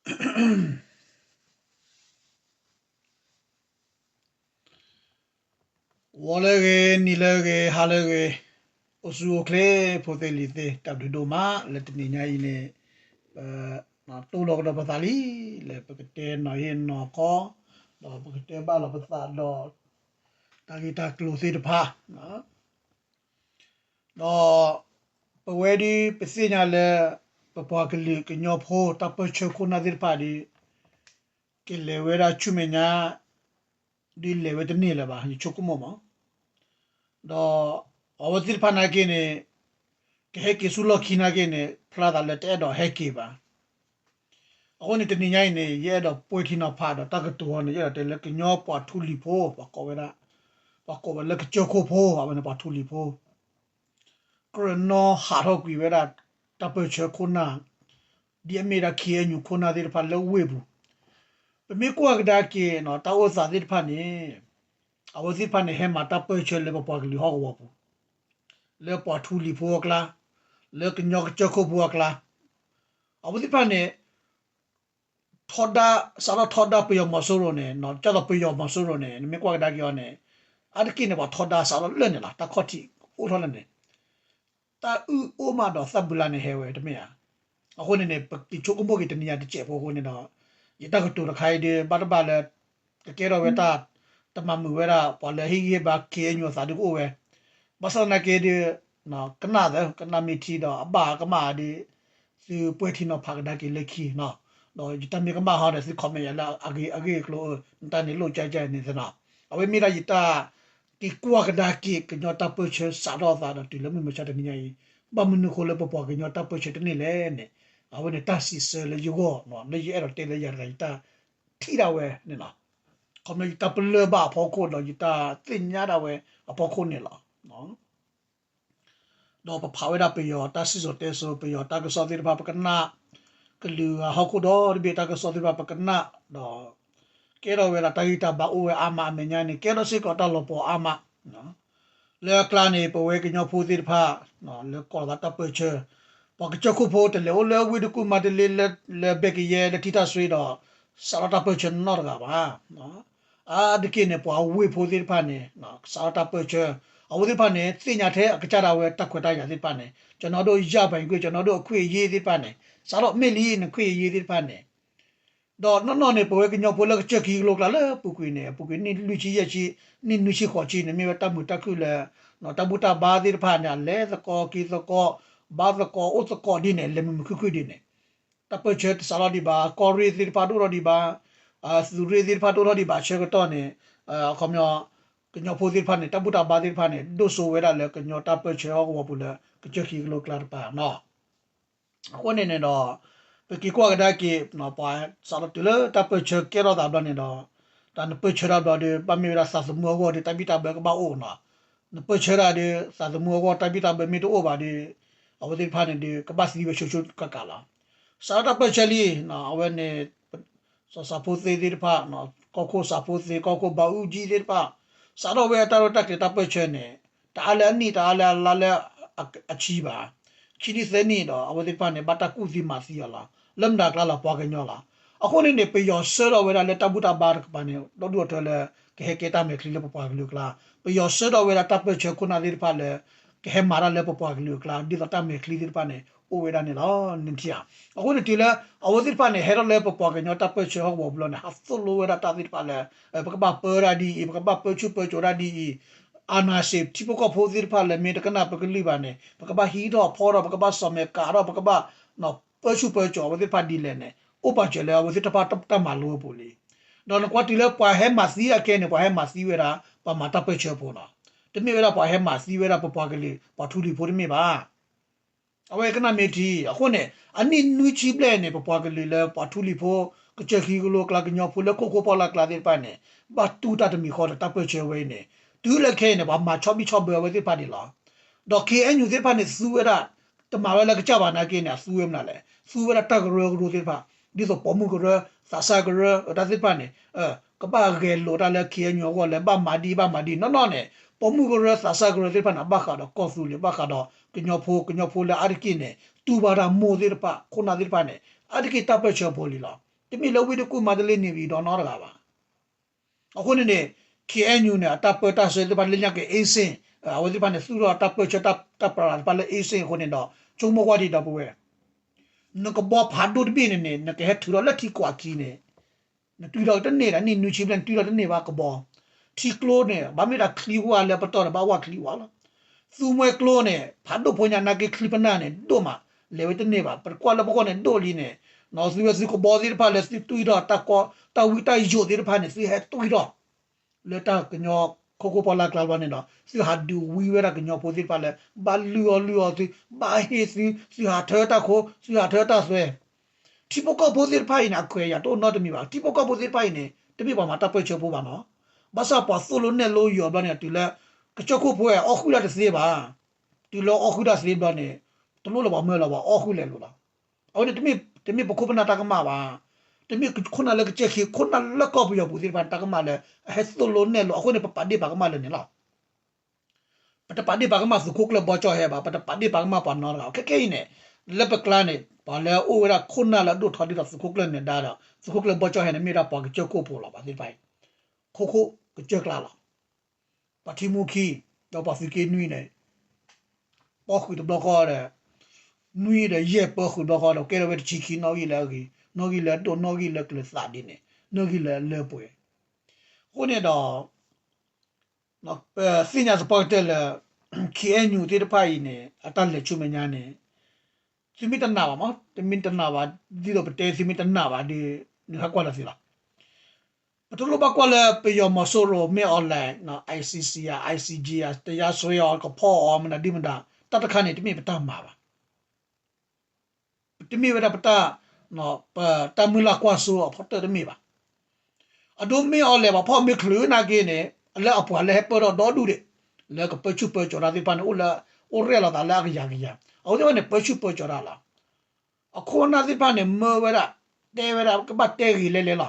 ဂီၤလၢအဂ့ၤ, နံၤလၢအဂ့ၤ, ဟါလၢအဂ့ၤ, အိၣ်ဆူၣ်အိၣ်ချ့ ဖိသ့ၣ်လံၤသ့ၣ် တၢ်ဘျုးဒိၣ်မး လၢတနံၤညါအံၤန့ၣ် ပ တိၢ်လီၤကဒီးပသးလံ, လၢပကတဲနီၣ်ဂံၢ်နီၣ်ခီ, ဒီးပကတဲဘၣ်လီၤပသးဒီး တၢ်ဂ့ၢ်တၢ်ကျိၤသ့ၣ်တဖၣ် ဒီးပဝဲဒ်ပသ့ၣ်ညါလၢ ပပှၤကလုာ်ကညီဖိ တၢ်ပၢၢ်ဆၢခိၣ်နၢ်သ့ၣ်တဖၣ်ဒီး ကလဲၤဝဲဒၣ်ဆူမဲာ်ညါ ဒ်လဲၤဝဲတန့ၢ်လၢၤဘၣ် ယဆိကမိၣ်မး, ဒီးအဝဲသ့ၣ်တဖၣ်နာ်က့န့ၣ် ကဟဲက့ၤဆူလီၢ်ခံနာ်က့န့ၣ် ဖျါသးလၢတအဲၣ်ဒိးဟဲက့ၤဘၣ်. အဃိန့ၣ် တနံၤညါအံၤန့ၣ် ယအဲၣ်ဒိးပှဲၤထံနီၤဖးဒီးတၢ်ကတိၤအီၤန့ၣ် ယအဲၣ်ဒိးတဲလၢကညီပှၤထူလံၤဖိ ပှၤကိးဝဲဒၣ်, ပှၤကိးဝဲလၢကစၢၢ်ခိၣ်ဖိ အဝဲန့ၣ်ပှၤထူလံၤဖိ ကြၢးနီၣ်ဟးထီၣ်ကွံာ်ဝဲဒၣ် တၢ်ပၢၢ်ဆၢခိၣ်နၢ် ဒ်အမ့ၢ်ဒၣ် ခ့ၣ်အဲၣ်ယူၣ် ခိၣ်နၢ်သ့ၣ်တဖၣ်လၢဝ့ၢ်ပူၤ, ပမ့ၢ်ကွၢ်ကဒါက့ၤနီၤ တၢ်အိၣ်သးသ့ၣ်တဖၣ်န့ၣ် အဝဲသ့ၣ်တဖၣ်န့ၣ် ဟဲမၤတၢ်ပၢၢ်ဆၢလၢပပှၤကလုာ်ဟီၣ်ကဝီၤပူၤ, လၢပှၤထူလံၤဖိအကျါ, လၢကညီကစၢၢ်ခိၣ်ဖိအကျါ, အဝဲသ့ၣ်တဖၣ်န့ၣ် ထီဒါ, စးထီၣ်ထီဒါပယီၤမီၤစိရိၤန့ၣ်, ကၢ်သိးပယီၤမီၤစိရိၤန့ၣ် နမ့ၢ်ကွၢ်ကဒါက့ၤအီၤန့ၣ်, အါတက့ၢ်န့ၣ် ပှၤထီဒါစးထီၣ်လၢာ်န့ၣ်လီၤ, တၢ်ခီၣ်ထံးအိၣ်ထီၣ်လၢာ်န့ၣ်, တၢ်အုၣ်အိၣ်မးဒီးသၣ်ဘုလါန့ၣ်ဟဲဝဲတမ့ၢ်ဧါ. အဃိန့ၣ်န့ၣ် ပက့ၤဆိကမိၣ်က့ၤတနံၤညါတစဲးဖိအဃိန့ၣ်ဒီး, ယတၢ်ကတိၤတခါအံၤဒီး ဘၣ်တဘၣ်လၢ ကကဲထီၣ်ဝဲတၢ် တမၤမုာ်ဝဲဒၣ် ပှၤလၢဟ့ၣ်ဂံၢ်ဟ့ၣ်ဘါ ခ့ၣ်အဲၣ်ယူၣ် အသးဒုကအိၣ်ဝဲ, ဘၣ်ဆၣ်သနာ်က့ဒီး ကနၣ်သၢ ကနၣ်မ့ၢ်ထံဒီး အဘၣ်ကမၣ်ဒီး သုပှဲၤထံနီၤဖးကဒါက့ၤလၢခံနီၤ, ဒီးယတၢ်မ့ၢ်ကမၣ်ဟီဒီး သု comment ယၤလၢအဂ့ၢ်အကျိၤ, နတၢ်န့ၣ်လိၣ်ကဲကဲန့ၣ်သနီၤ, အဝဲမ့ၢ်ဒၣ်ယတၢ် က့ၤကွၢ်ကဒါက့ၤ ကညီတၢ်ပၢၢ်ဆၢစးထီၣ်အသးဒီးတုၤလၢမုၢ်မဆါတနံၤညါအံၤ, ဘၣ်မနုၤအဃိလၢပပှၤကညီတၢ်ပၢၢ်ဆၢတန့ၢ်လဲၣ်န့ၣ်, အဝဲန့ၣ်တၢ်စံးဆၢလၢယဂီၢ် လၢယအဲၣ်ဒိးတဲလၢယၤတဂၤ ယတၢ်ထံၣ်ဒၣ်ဝဲန့ၣ်လီၤ. ခီဖျိယတၢ်ပလၢၢ်ဘၣ်အဖီခိၣ်ဒီးယတၢ်သ့ၣ်ညါဒၣ်ဝဲအဖီခိၣ်န့ၣ်လီၤ. ဒီးပဖးဝဲဒၣ်ပယီၤတၢ်စံၣ်စိၤတဲစိၤ ပယီၤတၢ်ကစီၣ်သ့ၣ်တဖၣ် ပကနၣ်, ကလုာ်ဂၤဟီၣ်ခိၣ်ဒီတဘ့ၣ်တၢ်ကစီၣ်သ့ၣ်တဖၣ် ပကနၣ်ဒီး ကဲထီၣ်ဝဲဒၣ်တၢ်ဂံၢ်တၢ်ဘါအိၣ်ဝဲအါမး အမဲာ်ညါန့ၣ် ကဲထီၣ်စ့ၢ်ကီးတၢ်လီၤပှီၤအါမး လၢအကျါန့ၣ် ပဝဲကညီဖိသ့ၣ်တဖၣ် လၢကိးသးတၢ်ပၢၢ်ဆၢ, ပှၤကစၢၢ်ခိၣ်ဖိတလဲၤအိၣ်လၢဝ့ၢ်တကူၣ်မၤတလ့ လၢဘဲကယဲ လၢထံတၢ်စွ့ဒီး စးထီၣ်တၢ်ပၢၢ်ဆၢနီတဂၤဘၣ်. အါတက့ၢ်န့ၣ် ပှၤဝ့ၢ်ဖိသ့ၣ်တဖၣ်န့ၣ် စးထီၣ်တၢ်ပၢၢ်ဆၢ, အဝဲသ့ၣ်တဖၣ်န့ၣ် သ့ၣ်ညါထဲအကစၢ်ဒၣ်ဝဲတၢ်ခွဲးတၢ်ယာ်သ့ၣ်တဖၣ်န့ၣ် ကျွန်တော်တို့ ရပိုင်ခွင့် ကျွန်တော်တို့ အခွင့်အရေး သ့ၣ်တဖၣ်န့ၣ် စးထီၣ်မ့ၢ်လံ နခွင့်အရေး သ့ၣ်တဖၣ်န့ၣ် ဒီးနီၢ်နီၢ်န့ၣ် ပဝဲကညီဖိလၢကစၢၢ်ခံကလိကျါလၢအပူၤကွံာ်န့ၣ် အပူၤကွံာ်နံၣ်လွံၢ်ဆံယဲၢ်ဆံ, နံၣ်နွံဆံဃိးဆံန့ၣ် မ့ၢ်ဝဲတၢ်မုာ်တၢ်ခုၣ်လၢ တၢ်ဘူၣ်တၢ်ဘါသ့ၣ်တဖၣ်န့ၣ် အလဲၤသကိးက့ၤသကိး, ဘါသကိးအိၣ်သကိးဒ်န့ၣ် လဲၤမုာ်မုာ်ခုၣ်ခုၣ်ဒ်န့ၣ်, တၢ်ပၢၢ်ဆၢတစးထီၣ်ဒံးဘၣ်, ကီၢ်ရ့ၣ်သ့ၣ်တဖၣ်တအိၣ်ထီၣ်ဒံးဘၣ်, သုးရ့ၣ်သ့ၣ်တဖၣ်တအိၣ်ထီၣ်ဒံးဘၣ်အဆၢကတီၢ်န့ၣ် အခီပညီ ကညီဖိသ့ၣ်တဖၣ်န့ၣ် တၢ်ဘူၣ်တၢ်ဘါသ့ၣ်တဖၣ်န့ၣ် ဒိၣ်စိဝဲဒၣ်လၢကညီတၢ်ပၢၢ်ဆၢဟီၣ်ကဝီၤပူၤလၢ ကစၢၢ်ခံကလိကျါတပၤနီၤ. အဃိန့ၣ်န့ၣ်ဒီး ပက့ၤကွၢ်ကဒါက့ၤ ပှၤစးထီၣ်တုၤလၢတၢ်ပၢၢ်ဆၢကဲထီၣ်သးဘျီန့ၣ်ဒီး တၢ်နပၢၢ်ဆၢတၢ်ဘျီဒီး ဘၣ်မ့ၢ်ဝဲဒၣ်သးသမူအဂီၢ်ဒီး တၢ်ဘံၣ်တၢ်ဘၢကဘၣ်အိၣ်နီၤ. နပၢၢ်ဆၢတၢ်ဒီး သးသမူအဂီၢ် တၢ်ဘံၣ်တၢ်ဘၢမ့ၢ်တအိၣ်ဘၣ်ဒီး အဝဲသ့ၣ်တဖၣ်န့ၣ်ဒီး ကဘၣ်သံဝဲဆိဆိကးကးလီၤ. စးထီၣ်တၢ်ပၢၢ်ဆၢလံ အဝဲန့ၣ် စီၤစးဖိသ့သ့ၣ်တဖၣ်, ကီၢ်ခိၣ်စးဖိသ့, ကီၢ်ခိၣ်ဘးအူကၠံသ့ၣ်တဖၣ်, စးထီၣ်ဝဲတၢ်ရဲၣ်တၢ်ကျဲၤတၢ်ပၢၢ်ဆၢန့ၣ် တအါလၢအနံၣ် တအါလၢအလါလၢအဆံဘၣ်, ခံနံၣ်သၢနံၣ်ဒီး အဝဲသ့ၣ်တဖၣ်န့ၣ် ဘၣ်တၢ်ကူၣ်သံမၤသံအီၤလီၤ. လၢမတၤကျါလီၤ ပှၤကညီလီၤ. အဃိန့ၣ်န့ၣ် ပယီၤဆှၢထီၣ်ဝဲဒၣ်လၢတၢ်ဘူၣ်တၢ်ဘါတကပၤန့ၣ် ဒီဒူၣ်အထၢလၢ ကဟဲကဲတၢ်မဲာ်ချံလၢပပှၤကလုာ်အကျါ, ပယီၤဆှၢထီၣ်ဝဲဒၣ်တၢ်ပၢၢ်ဆၢခိၣ်နၢ်သ့ၣ်တဖၣ်လၢ ကဟဲမၤတၢ်လၢပပှၤကလုာ်အကျါ ဒ်သိးတၢ်မဲာ်ချံသ့ၣ်တဖၣ်န့ၣ် အိၣ်ဝဲဒၣ်န့ၣ်လီၤ. နထံၣ်ဧါ. အဃိန့ၣ်တုၤလၢ အဝဲသ့ၣ်တဖၣ်န့ၣ် ဟဲထီၣ်လၢပပှၤကညီတၢ်ပၢၢ်ဆၢဟီၣ်ကဝီၤပူၤလီၤန့ၣ် ဟးသိၣ်လိဝဲဒၣ်တၢ်သ့ၣ်တဖၣ်လၢ ပကဘၣ်ပၢတၢ်ဒ်အံၤ, ပကဘၣ်ပၢဆူၣ်ပၢစိးတၢ်ဒ်အံၤ, အာဏာရှင် ထံဖိကီၢ်ဖိသ့ၣ်တဖၣ်လၢမ့ၢ်တကနၣ်ပကလုၢ်ဘၣ်န့ၣ် ပကဘၣ်ဟံးထီၣ်ဖီထီၣ်, ပကဘၣ်စီၤမဲာ်ကးထီၣ်, ပကဘၣ်ပၢဆူၣ်ပၢစိးအဝဲသ့ၣ်တဖၣ်ဒ်လဲၣ်န့ၣ် အိၣ်ပာ်စၢၤလၢအဝဲသ့ၣ်တဖၣ်တၢ်မၤလိအပူၤလံ. ဒီးနကွၢ်တုၤလၢပှၤဟဲမၤသံအခဲန့ၣ် ပှၤဟဲမၤသံဝဲဒၣ် ပှၤမၤတၢ်ပၢၢ်ဆၢဖိလီၤ. တမ့ၢ်ဝဲဒၣ်ပှၤဟဲမၤသံဝဲဒၣ်ပပှၤကလုာ် ပှၤထူလံၤဖိတမ့ၢ်ဘၣ်. အဝဲကနၣ်မ့ၢ်ထံ, အဃိန့ၣ် အနံၣ်နွံဆံဘျဲၣ်န့ၣ် ပပှၤကလုာ်လၢပှၤထူလံၤဖိ ကစၢၢ်ခံကလိကျါ ကညီဖိလၢခိၣ်ဖိဖီလာ်ကျါသ့ၣ်တဖၣ်န့ၣ် ဘၣ်တူၢ်တၢ်တမံၤဃီဒီးတၢ်ပၢၢ်ဆၢဝဲအံၤန့ၣ် တုၤလၢခဲအံၤန့ၣ် ပှၤမၤဆီဘံၣ်ဆီဘၢအဝဲသ့ၣ်တဖၣ်ဒံးလီၤ. ဒီး ခ့ၣ်အဲၣ်ယူၣ် သ့ၣ်တဖၣ်န့ၣ် သူဝဲဒၣ် တမၤဝဲလၢကစၢ်ဘၣ်နာ်က့န့ၣ် အသူဝဲမနုၤလဲၣ်, သူဝဲဒၣ်တၢ်ကရၢကရိသ့ၣ်တဖၣ် ဒ်သိးပိာ်မုၣ်ကရၢ သးစၢ်ကရၢ တၢ်သ့ၣ်တဖၣ်န့ၣ် ကဘၣ်ဂဲၤလိာ်တၢ်လၢ ခ့ၣ်အဲၣ်ယူၣ် အဂီၢ်လၢ ဘၣ်မၤဒ်အံၤ ဘၣ်မၤဒ်အံၤ နီၢ်နီၢ်န့ၣ် ပိာ်မုၣ်ကရၢသးစၢ်ကရၢသ့ၣ်တဖၣ်န့ၣ် ဘၣ်ဃးဒီးကီၢ်သူလ့ၤ ဘၣ်ဃးဒီးကညီဖိ ကညီဖိလၢအါတက့ၢ်န့ၣ် တူၢ်ဘၣ်တၢ်မိၢ်သ့ၣ်တဖၣ် ခိၣ်နၢ်သ့ၣ်တဖၣ်န့ၣ် အါတက့ၢ်တၢ်ပၢၢ်ဆၢဖိလံလီၤ. တမ့ၢ်လၢဝ့ၢ်တကူၣ်မါတလ့ၢ်န့ၣ်ဝံၤဒီးနီတဂၤဘၣ်. အဃိန့ၣ်န့ၣ် ခ့ၣ်အဲၣ်ယူၣ်န့ၣ် အတၢ်ပၢတၢ်ဆှၢသ့ၣ်တဖၣ်လၢညါက့ၤ အ့စ့ၣ် အဝဲသ့ၣ်တဖၣ်န့ၣ် သူၣ်ထီၣ်တၢ်ပၢဆှၢတၢ် တၢ်ပြးသ့ၣ်တဖၣ်လၢအ့စ့ၣ်အဃိန့ၣ်ဒီး ဆိကမိၣ်ကွၢ်ဒံးဒီပုၢ်ဝဲၢ် နကဘီဖးဒိၣ်တဘ့ၣ်န့ၣ်န့ၣ် နကဟဲထုးထီၣ်လၢထံကွၢ်ခံန့ၣ် နတုၤထီၣ်တန့ၢ်ဒီး နံၣ်နွံဆံဘျဲၣ် နတုၤထီၣ်တန့ၢ်ဘၣ်ကဘီ. ထံကျိန့ၣ် ဘၣ်မ့ၢ်ဒၣ်ချံဝါလၢပတီၢ်ဒီး ဘၣ်ဝါချံဝါလီၤ. သူမွဲကျိန့ၣ် ဖးဒိၣ်ဖိညါနာ်က့ ချံပနၢ်န့ၣ် ဒိၣ်မး လဲၤဝဲတန့ၢ်ဘၣ်. ပကွၢ်လၢပဂီၢ်န့ၣ် ဒိၣ်လံန့ၣ် သုဝဲသုကဘီသ့ၣ်တဖၣ်လၢသုတွံၢ်ထီၣ်တၢ်ကီ တၢ်ဝံတၢ်ယိာ်သ့ၣ်တဖၣ်န့ၣ် သုဟဲတွံၢ်ထီၣ် လၢတၢ်ကညီခိခိၣ်ဖီလာ်ကျါဘျီန့ၣ်ဒီး သုဟးဒုးဝံဝဲဒၣ်ကညီဖိသ့ၣ်တဖၣ်လၢ ဘၣ်လုၢ်အီၣ်လုၢ်အီသု, ဘၣ်ဟ့ၣ်သု, သုဟးထၢတၢ်ခိ, သုဟးထၢတၢ်သွဲ. ထံဖိကီၢ်ဖိသ့ၣ်တဖၣ်အံၤန့ၣ် အခွဲးအယာ်တအိၣ်နီတမံၤဘၣ်. ထံဖိကီၢ်ဖိသ့ၣ်တဖၣ်အံၤန့ၣ် တမ့ၢ်ပှၤမၤတၢ်ပၢၢ်ဆၢဖိဘၣ်နီၤ. ဘၣ်ဆၣ်ပှၤသိၣ်လိနဲၣ်လိယိာ်ဘျီန့ၣ် တုၤလၢ ကစၢၢ်ခိၣ်ဖိအီၣ်ဃုာ်တၢ်တသ့ဘၣ်. တုၤလၢအီၣ်ဃုာ်တၢ်သ့ဘျီန့ၣ် တလိၣ်လၢပှၤမၢလီၤ ပှၤအီၣ်ဃုာ်လဲၤလိာ်လီၤ. အဝဲန့ၣ် တမ့ၢ်ပခိၣ်ပနၢ်တၢ်ကမၣ်ဘၣ်. တမ့ၢ်ခိၣ်နၢ်လၢကစၢၢ်ခံ ခိၣ်နၢ်လၢကီၢ်ပယီၤပူၤသ့ၣ်တဖၣ်န့ၣ် တၢ်ကမၣ်လၢ အဟဲသိၣ်လိနဲၣ်လိ အဃိန့ၣ် ပပာ်ဒ့ၣ်ပာ်ကမၣ်လၢာ်န့ၣ်လီၤ. ပတပာ်ဒ့ၣ်ပာ်ကမၣ်သုးခိၣ်ကျၢၢ်ဘီကၠီၣ်ဟဲဘၣ်, ပတပာ်ဒ့ၣ်ပာ်ကမၣ်ပှၤနီတဂၤ. ခဲခဲအံၤန့ၣ် လၢပကျါန့ၣ် ပှၤလၢအအိၣ်ဝဲဒၣ်ခိၣ်နၢ်လၢအဒိၣ်ထီဒ်သိးသုးခိၣ်ကျၢၢ်နဲၤဒါဒီး သုးခိၣ်ကျၢၢ်ဘီကၠီၣ်ဟဲန့ၣ် မ့ၢ်ဒၣ်ပှၤကစၢၢ်ခိၣ်ဖိလီၤ. ပှၤသ့ၣ်တဖၣ်အံၤ ခိခိၣ်ကစၢၢ်ကျါလီၤ. ပှၤထံမူခံ ဒီးပှၤသုးက့နွံန့ၣ် ပီၣ်ဃုာ်တဘျီဃီဒီး နွံဒီးယဲၢ်ပၢဃုာ်တဘျီဃီဒီး ကဲထီၣ်ဝဲတဆံခံ နီၣ်ဂံၢ်လၢအဂ့ၤ, နီၣ်ဂံၢ်လၢအဒိၣ်, နီၣ်ဂံၢ်လၢကျၢၤသးဒ်န့ၣ်, နီၣ်ဂံၢ်လၢအလၢပှဲၤ. အဃိန့ၣ်ဒီး ပသ့ၣ်ညါသပှၢ်ကတၢၢ်လၢ ခ့ၣ်အဲၣ်ယူၣ်သ့ၣ်တဖၣ်အံၤန့ၣ် အတၢ်လဲၤဆူမဲာ်ညါန့ၣ် သုမ့ၢ်တနာ်ဘၣ်မး, တမ့ၢ်တနာ်ဘၣ်, ဒ်သိးပတဲသုမ့ၢ်တနာ်ဘၣ်ဒီး နဟးကွၢ်လီၤသ့လီၤ. ပတလိၣ်ဘၣ်ကွၢ်လၢပယီၤမီၤစိရိၤ မ့ၢ်အီၤလဲၣ် ICC ဧါ ICJ ဧါ တရားစွဲအီၤ ကဖီၣ်အီၤ မနုၤဒ်မနုၤ တၢ်တခါန့ၣ် တမ့ၢ်ပတၢ်မၤဘၣ်. တမ့ၢ်ဝဲဒၣ်ပတၢ် ပတၢ်မုၢ်လၢ်ကွၢ်စိအဖီတၢၢ်တမ့ၢ်ဘၣ်. အဒိမ့ၢ်အီၤလဲၣ် ပှၤဖီၣ်မ့ၢ်ချုးနာ်က့န့ၣ် လၢအပှၤလၢဟဲပၢၢ်ထီၣ်ဒီဒူၣ်ဒံး လၢကပၢဆူၣ်ပၢစိးတၢ်သ့ၣ်တဖၣ်န့ၣ် အိၣ်လၢ အိၣ်ရဲၣ်လီၤသးလၢအကယၤကယၤ အဝဲသ့ၣ်တဖၣ်န့ၣ် ပၢဆူၣ်ပၢစိးတၢ်လီၤ. အခိၣ်အနၢ်သ့ၣ်တဖၣ်န့ၣ် မၢဝဲဒၣ် တဲဝဲဒၣ် ကဘၣ်တဲဂ့ၤလဲၤလဲၤလီၤ.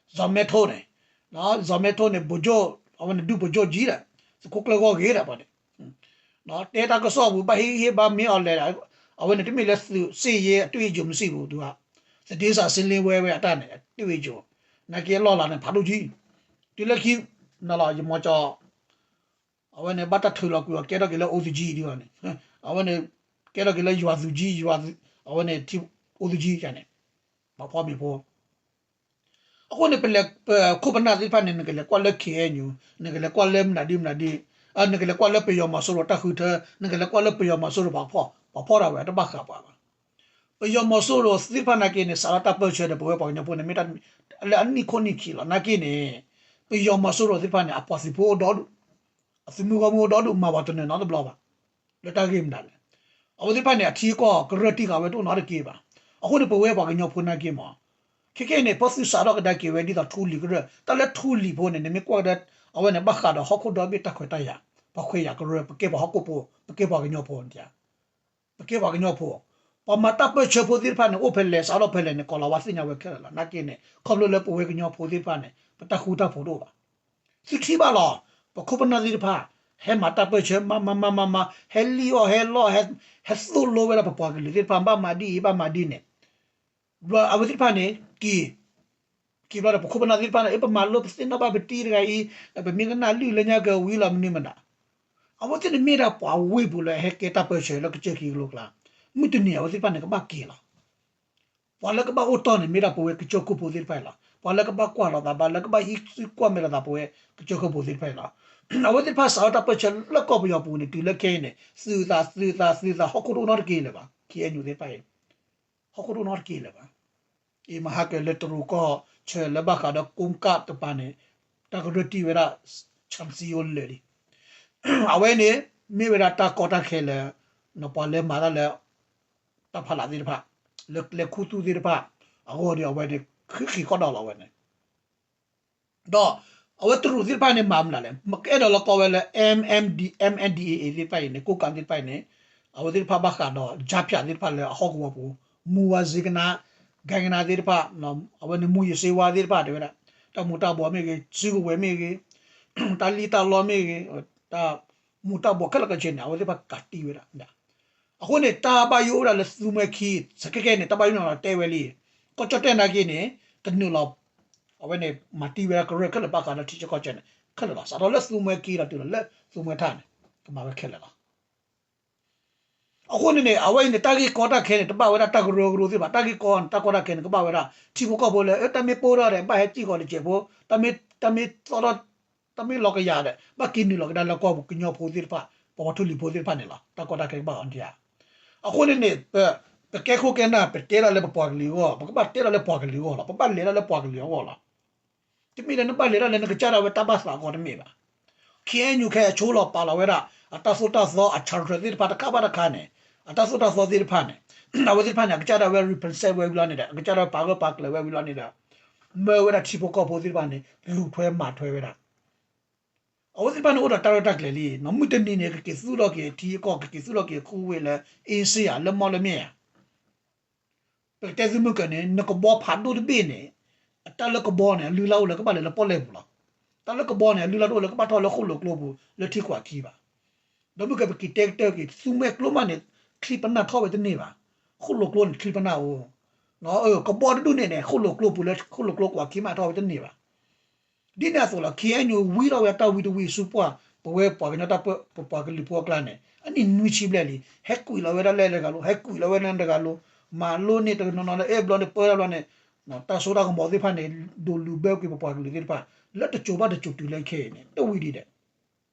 စီၤမဲထိန့ၣ် စီၤမဲထိန့ၣ် ဗိုလ်ချုပ် အဝဲန့ၣ် ဒုဗိုလ်ချုပ်ကြီးဒီး သုးခိၣ်ကျၢၢ်ဂီၢ်ဂ့ၤဒီးပှၤန့ၣ် တဲတၢ်ကစီၣ်ပူၤ ဘၣ်ဟ့ၣ်ဂံၢ်ဟ့ၣ်ဘါမ့ၢ်အီၤလဲၣ်ဒီး အဝဲန့ၣ် တမ့ၢ်လၢသုး စစ်ရေးအတွေ့အကြုံမရှိဘူး သူက သတင်းစာရှင်းလင်းပွဲဝဲအတၢ်န့ၣ် အတွေ့အကြုံ နာ်က့အလီၢ်လၤန့ၣ် ဖးဒိၣ်ကံ တုၤလၢခံ နလီၤ ယမီၤကၠီ အဝဲန့ၣ် ဘၣ်တၢ်ထုးလီၤကွံာ်အီၤ ကဲထီၣ်က့ၤလၢ အိုးသူကြီး ဒ်အံၤန့ၣ် အဝဲန့ၣ် ကဲထီၣ်က့ၤလၢ ရွာသူကြီး အဝဲန့ၣ် အိုးသူကြီး န့ၣ် ပှၤဖီမ့ၤဖိ အဃိန့ၣ် ပလဲၤ ပခိၣ်ပနၢ်သ့ၣ်တဖၣ်န့ၣ် နကလဲၤကွၢ်လၢ ခ့ၣ်အဲၣ်ယူၣ် နကလဲၤကွၢ်လၢမနုၤဒ်မနုၤဒ် နကလဲၤကွၢ်လၢပယီၤမီၤစိရိၤတၢ်ဃုထၢ နကလဲၤကွၢ်လၢပယီၤမီၤစိရိၤပှၤဖီၣ် ပှၤဖီၣ်တၢ်ဝဲ တဘၣ်ဃးပှၤဘၣ်. ပယီၤမီၤစိရိၤသ့ၣ်တဖၣ်နာ်က့န့ၣ် စးထီၣ်တၢ်ပၢၢ်ဆၢဒီးပဝဲပှၤကညီဖိန့ၣ် မ့ၢ်တၢ်လၢအနံၣ်ခိၣ်နံၣ်ခံလီၤ. နာ်က့န့ၣ် ပယီၤမီၤစိရိၤသ့ၣ်တဖၣ်န့ၣ် အပှၤသုးဖိအိၣ်ဒီဒူၣ် အသုးမုၢ်ဂီၢ်မုၢ်အိၣ်ဒီဒူၣ် မၤပှၤတနၢၤနီတဘျီဘၣ်. လၢတၢ်ဂ့ၢ်မနုၤလဲၣ်. အဝဲသ့ၣ်တဖၣ်န့ၣ် အထံအကီၢ်ကရၢၢ်တံၢ်ဃာ်ဝဲတအိၣ်နီတက့ၢ်ဘၣ်. အဃိန့ၣ် ပဝဲပှၤကညီဖိနာ်က့မး ခဲခဲအံၤန့ၣ် ပသုးစးထီၣ်ကဒါက့ၤဝဲဒ်သိးထူလံၤကရၢၢ် တၢ်လၢထူလံၤဖိန့ၣ် နမ့ၢ်ကွၢ်ကဒါ အဝဲန့ၣ်ဘၣ်ဃးဒီးဟီၣ်ခိၣ်ဒီဘ့ၣ်တၢ်ခွဲးတၢ်ယာ် ပှၤခွဲးယာ်ကရၢၢ် ပကဲပှၤဟီၣ်ခိၣ်ဖိ ပကဲပှၤကညီဖိ ပကဲပှၤကညီဖိ ပှၤမၤတၢ်ပၢၢ်ဆၢဖိသ့ၣ်တဖၣ်န့ၣ် အိၣ်ဖဲလဲၣ် စးထီၣ်ဖဲလဲၣ်န့ၣ် ကီၤလၤဝါသ့ၣ်ညါဝဲခဲလၢာ်လီၤ. နာ်က့န့ၣ် ခီဖျိလၢပဝဲကညီဖိသ့ၣ်တဖၣ်န့ၣ် ပတၢ်ဃူတၢ်ဖိးတအိၣ်ဘၣ်. သုထံၣ်ဘၣ်လီၤ. ပခိၣ်ပနၢ်သ့ၣ်တဖၣ် ဟဲမၤတၢ်ပၢၢ်ဆၢ မၤမၤမၤမၤမၤ ဟဲလံၣ်အီၣ်ဟဲလီၢ် ဟဲသိၣ်လိဝဲဒၣ်ပပှၤကလုာ်သ့ၣ်တဖၣ် ဘၣ်မၤဒ်အံၤ ဘၣ်မၤဒ်န့ၣ် ဘျီအဝဲသ့ၣ်တဖၣ်န့ၣ် က့ၤ က့ၤဘျီဒီး ပခိၣ်ပနၢ်သ့ၣ်တဖၣ်န့ၣ် အ့ ပမၤလိပသ့ၣ်နီၣ်ဘၣ်ပတံၤတဂၤအံၤ ပမ့ၢ်ကနၣ်လုၢ်လၢညါကဝံၤလီၤမနုၤမနုၤ အဝဲသ့ၣ်န့ၣ်မ့ၢ်ဒၣ်ပှၤဝ့ၢ်ပူၤလၢဟဲကဲတၢ်ပၢၢ်ဆၢလၢကစၢၢ်ခံကလိကျါ မုၢ်တနံၤအဝဲသ့ၣ်တဖၣ်န့ၣ် ကဘၣ်က့ၤလီၤ. ပှၤလၢကဘၣ်အိၣ်တီၢ်န့ၣ် မ့ၢ်ဒၣ်ပဝဲကစၢၢ်ခိၣ်ဖိသ့ၣ်တဖၣ်အံၤလီၤ. ပှၤလၢကဘၣ်ကွၢ်လီၤသးဘၣ် လၢကဘၣ်ဟံးစုကွၢ်မဲာ်လိာ်သးပဝဲကစၢၢ်ခိၣ်ဖိသ့ၣ်တဖၣ်အံၤလီၤ. အဝဲသ့ၣ်တဖၣ်စးထီၣ်တၢ်ပၢၢ်ဆၢလၢကီၢ်ပယီၤပူၤန့ၣ် တုၤလၢခဲအံၤန့ၣ် သုးသးသုးသးသုးသး ဟီၣ်ခိၣ်တအိၣ်နီတက့ၢ်လၢၤဘၣ်. ခ့ၣ်အဲၣ်ယူၣ်သ့ၣ်တဖၣ်အံၤ ဟီၣ်ခိၣ်တအိၣ်နီတက့ၢ်လၢၤဘၣ်. အ့ မဟါကလၢတရူးကီၢ်ဆၢလၢဘၣ်ဃးဒီး ကိကၣ်တပၤန့ၣ် တၢ်ကရၢၢ်တံၢ်ဝဲဒၣ် ဆၣ်စံယိလၢာ်လံ. အဝဲန့ၣ် မ့ၢ်ဝဲဒၣ်တၢ်ကီတၢ်ခဲလၢ ပှၤလၢမၤတၢ်လၢ တၢ်ဖးလးသ့ၣ်တဖၣ် လၢကျဲခူသူၣ်သ့ၣ်တဖၣ် အဂီၢ်ဒီးအဝဲန့ၣ် ဃ့ဃ့ၢ်ဃီဒီးလီၤဝဲန့ၣ် ဒီး အဝဲတရူးသ့ၣ်တဖၣ်န့ၣ် မၤမနုၤလဲၣ် ကအဲၣ်ဒိးလီၤကီဝဲလၢ MNDAA သ့ၣ်တဖၣ်အံၤန့ၣ် ကိးကးသ့ၣ်တဖၣ်အံၤန့ၣ် အဝဲသ့ၣ်တဖၣ်ဘၣ်ဃးဒီး ကြားဖြတ် သ့ၣ်တဖၣ်လၢအဟီၣ်ကဝီၤပူၤ မူးဝါး ဈေးကနါ ကနါ သ့ၣ်တဖၣ် အဝဲန့ၣ် မူးယစ်ဆေးဝါး သ့ၣ်တဖၣ်တဲဝဲဒၣ် တၢ်မူၤတၢ်ဘှီးမ့ၢ်ဂ့ၤ စုကဝဲၤမ့ၢ်ဂ့ၤ တၢ်လံၣ်တၢ်လီမ့ၢ်ဂ့ၤ တၢ်မူၤတၢ်ဘှီးခဲလၢာ်ခဲဆ့န့ၣ် အဝဲသ့ၣ်တဖၣ်ကးတံၢ်ဝဲဒၣ် အဃိန့ၣ် တၢ်ဘၣ်ယိၣ်အိၣ်ဒၣ်လၢသုးမွဲခံ ခဲခဲန့ၣ် တၢ်ဘၣ်ယိၣ်န့ၣ်လီၤတဲဝဲလံ ကီၢ်ကၠီၣ်တဲၣ်နာ်က့န့ၣ် ကနုာ်လီၤ အဝဲန့ၣ် မၤတံၢ်ဝဲဒၣ်ကရၢၢ်ခဲလၢာ်ဘၣ်ဃးဒီးထံဆၢကီၢ်ဆၢန့ၣ် ခဲလၢာ်လီၤ. စးထီၣ်လၢသူမှဲက့ၤဒီးတုၤလီၤလၢသူမှဲထၣ်န့ၣ် ကမၤဝဲခဲလၢာ်လီၤ. အဃိန့ၣ်န့ၣ် အဝဲအံၤန့ၣ် တၢ်ဂ့ၢ်ကီတၢ်ခဲန့ၣ် တဘၣ်ဝဲဒၣ်တၢ်ကရၢကရိသ့ၣ်တဖၣ်, တၢ်ဂ့ၢ်ကီန့ၣ် တၢ်ကီတၢ်ခဲန့ၣ် ကဘၣ်ဝဲဒၣ် ထံဖိကီၢ်ဖိလၢ တၢ်မ့ၢ်ပိၢ်ထီၣ်ဒီး ဘၣ်ဟဲစံၣ်ဃီၤတစဲးဖိ, တၢ်မ့ၢ်သီထီၣ် တၢ်မ့ၢ်လီၤကယၤဒီး ဘၣ်က့ၤနုာ်လီၤကဒါလၢကီၢ်ပူၤကညီဖိသ့ၣ်တဖၣ်, ပပှၤထူလံၤဖိသ့ၣ်တဖၣ်န့ၣ်လီၤ. တၢ်ကီတၢ်ခဲကဘၣ်အီၤဒ်ဧါ. အဃိန့ၣ်န့ၣ် ပ ပကဲခိၣ်ကဲနၢ် ပတဲဒၣ်လၢပပှၤကလုာ်အဂီၢ်, ပကဘၣ်တဲဒၣ်လၢပှၤကလုာ်အဂီၢ်လီၤ. ပဘၣ်လဲၤဒၣ်လၢပှၤကလုာ်အဂီၢ်လီၤ. တမ့ၢ်လၢနဘၣ်လဲၤဒၣ်လၢနကစၢ်ဒၣ်ဝဲတၢ်ဘၣ်သးအဂီၢ်တမ့ၢ်ဘၣ်. ခ့ၣ်အဲၣ်ယူၣ် ခဲအံၤအဆိလီၤပာ်လီၤဝဲဒၣ် အတၢ်သိၣ်တၢ်သီအ charter သ့ၣ်တဖၣ်တခါဘၣ်တခါန့ၣ်, အတၢ်သိၣ်တၢ်သီသ့ၣ်တဖၣ်န့ၣ်, အဝဲသ့ၣ်တဖၣ်န့ၣ် အကစၢ်ဒၣ်ဝဲ represent ဝဲဝံၤလီၤန့ၣ်ဒီး အကစၢ်ဒၣ်ဝဲပာ်ဂၢၢ်ပာ်ကျၢၤဝဲဝံၤလီၤန့ၣ်ဒီး မၢဝဲဒၣ်ထံဖိကီၢ်ဖိသ့ၣ်တဖၣ်န့ၣ် လူၤထွဲမၤထွဲဝဲဒၣ် အဝဲသ့ၣ်တဖၣ်န့ၣ်အိၣ်ဒီးတၢ်ရဲၣ်တၢ်ကျဲၤလံ, မုၢ်တနံၤန့ၣ် ကက့ၤသူၣ်ထီၣ်က့ၤထံအကီၢ်, ကက့ၤသူၣ်ထီၣ်က့ၤခူဝ့ၢ်လၢ အ့စံယၤ လၢမီၢ်လၢမ့ၢ်ဧါ. ပကတဲသုမုၢ်ကၢန့ၣ် နကဘီဖးဒိၣ်တဘ့ၣ်န့ၣ်, အတၢ်လၢကဘီန့ၣ် အလုၢ်အလၢ်အိၣ်လၢကဘၣ်လဲၤလၢပီၣ်လဲၣ်ပူၤလီၤ. တၢ်လၢကဘီန့ၣ် အလုၢ်အလၢ်တအိၣ်လၢကဘၣ်ထီၣ်လၢဃိၣ်လိာ်ကျိပူၤလၢထံကွၢ်ခံဘၣ်. ဒီးမုၢ်ကၢပက့ၤတဲကတၢၢ်က့ၤ သူမှဲကျိမးန့ၣ် ချံပနၢ်ထီၣ်ဝဲတန့ၢ်ဘၣ်. ဃိၣ်လိာ်ကျိန့ၣ် ချံပနၢ်အိၣ်, ကဘီတဒူၣ်န့ၣ်န့ၣ် ဃိၣ်လိာ်ကျိပူၤလၢဃိၣ်လိာ်ကျိကွၢ်ခံမးထီၣ်ဝဲတန့ၢ်ဘၣ်. ဒ်န့ၣ်အသိးလီၤ ခ့ၣ်အဲၣ်ယူၣ် ဝံထီၣ်ဝဲတၢ်ဝံတဝံဆူပှၢ် ပဝဲပှၤကညီတၢ်ပၢ ပပှၤကလုာ်ဖိအကျါန့ၣ် အနံၣ်နွံဆံဘျဲၣ်လံ, ဟဲကွံာ်လီၤဝဲဒၣ်လၢတဂၤလိၤ, ဟဲကွံာ်လီၤဝဲဒၣ်တဂၤလိၤ, မၤလိန့ၢ်တနီၤနီၤလၢအဲၣ်ဘျီန့ၣ် ပၢတၢ်ဘျီန့ၣ်, တၢ်စိတၢ်ကမီၤသ့ၣ်တဖၣ်န့ၣ် ဒိးလူၤဘၢကွံာ်ပပှၤကလုာ်သ့ၣ်တဖၣ် လၢတစိၤဘၣ်တစိၤတုၤလၢခဲအံၤန့ၣ် တဝံၤဒံးဒဲး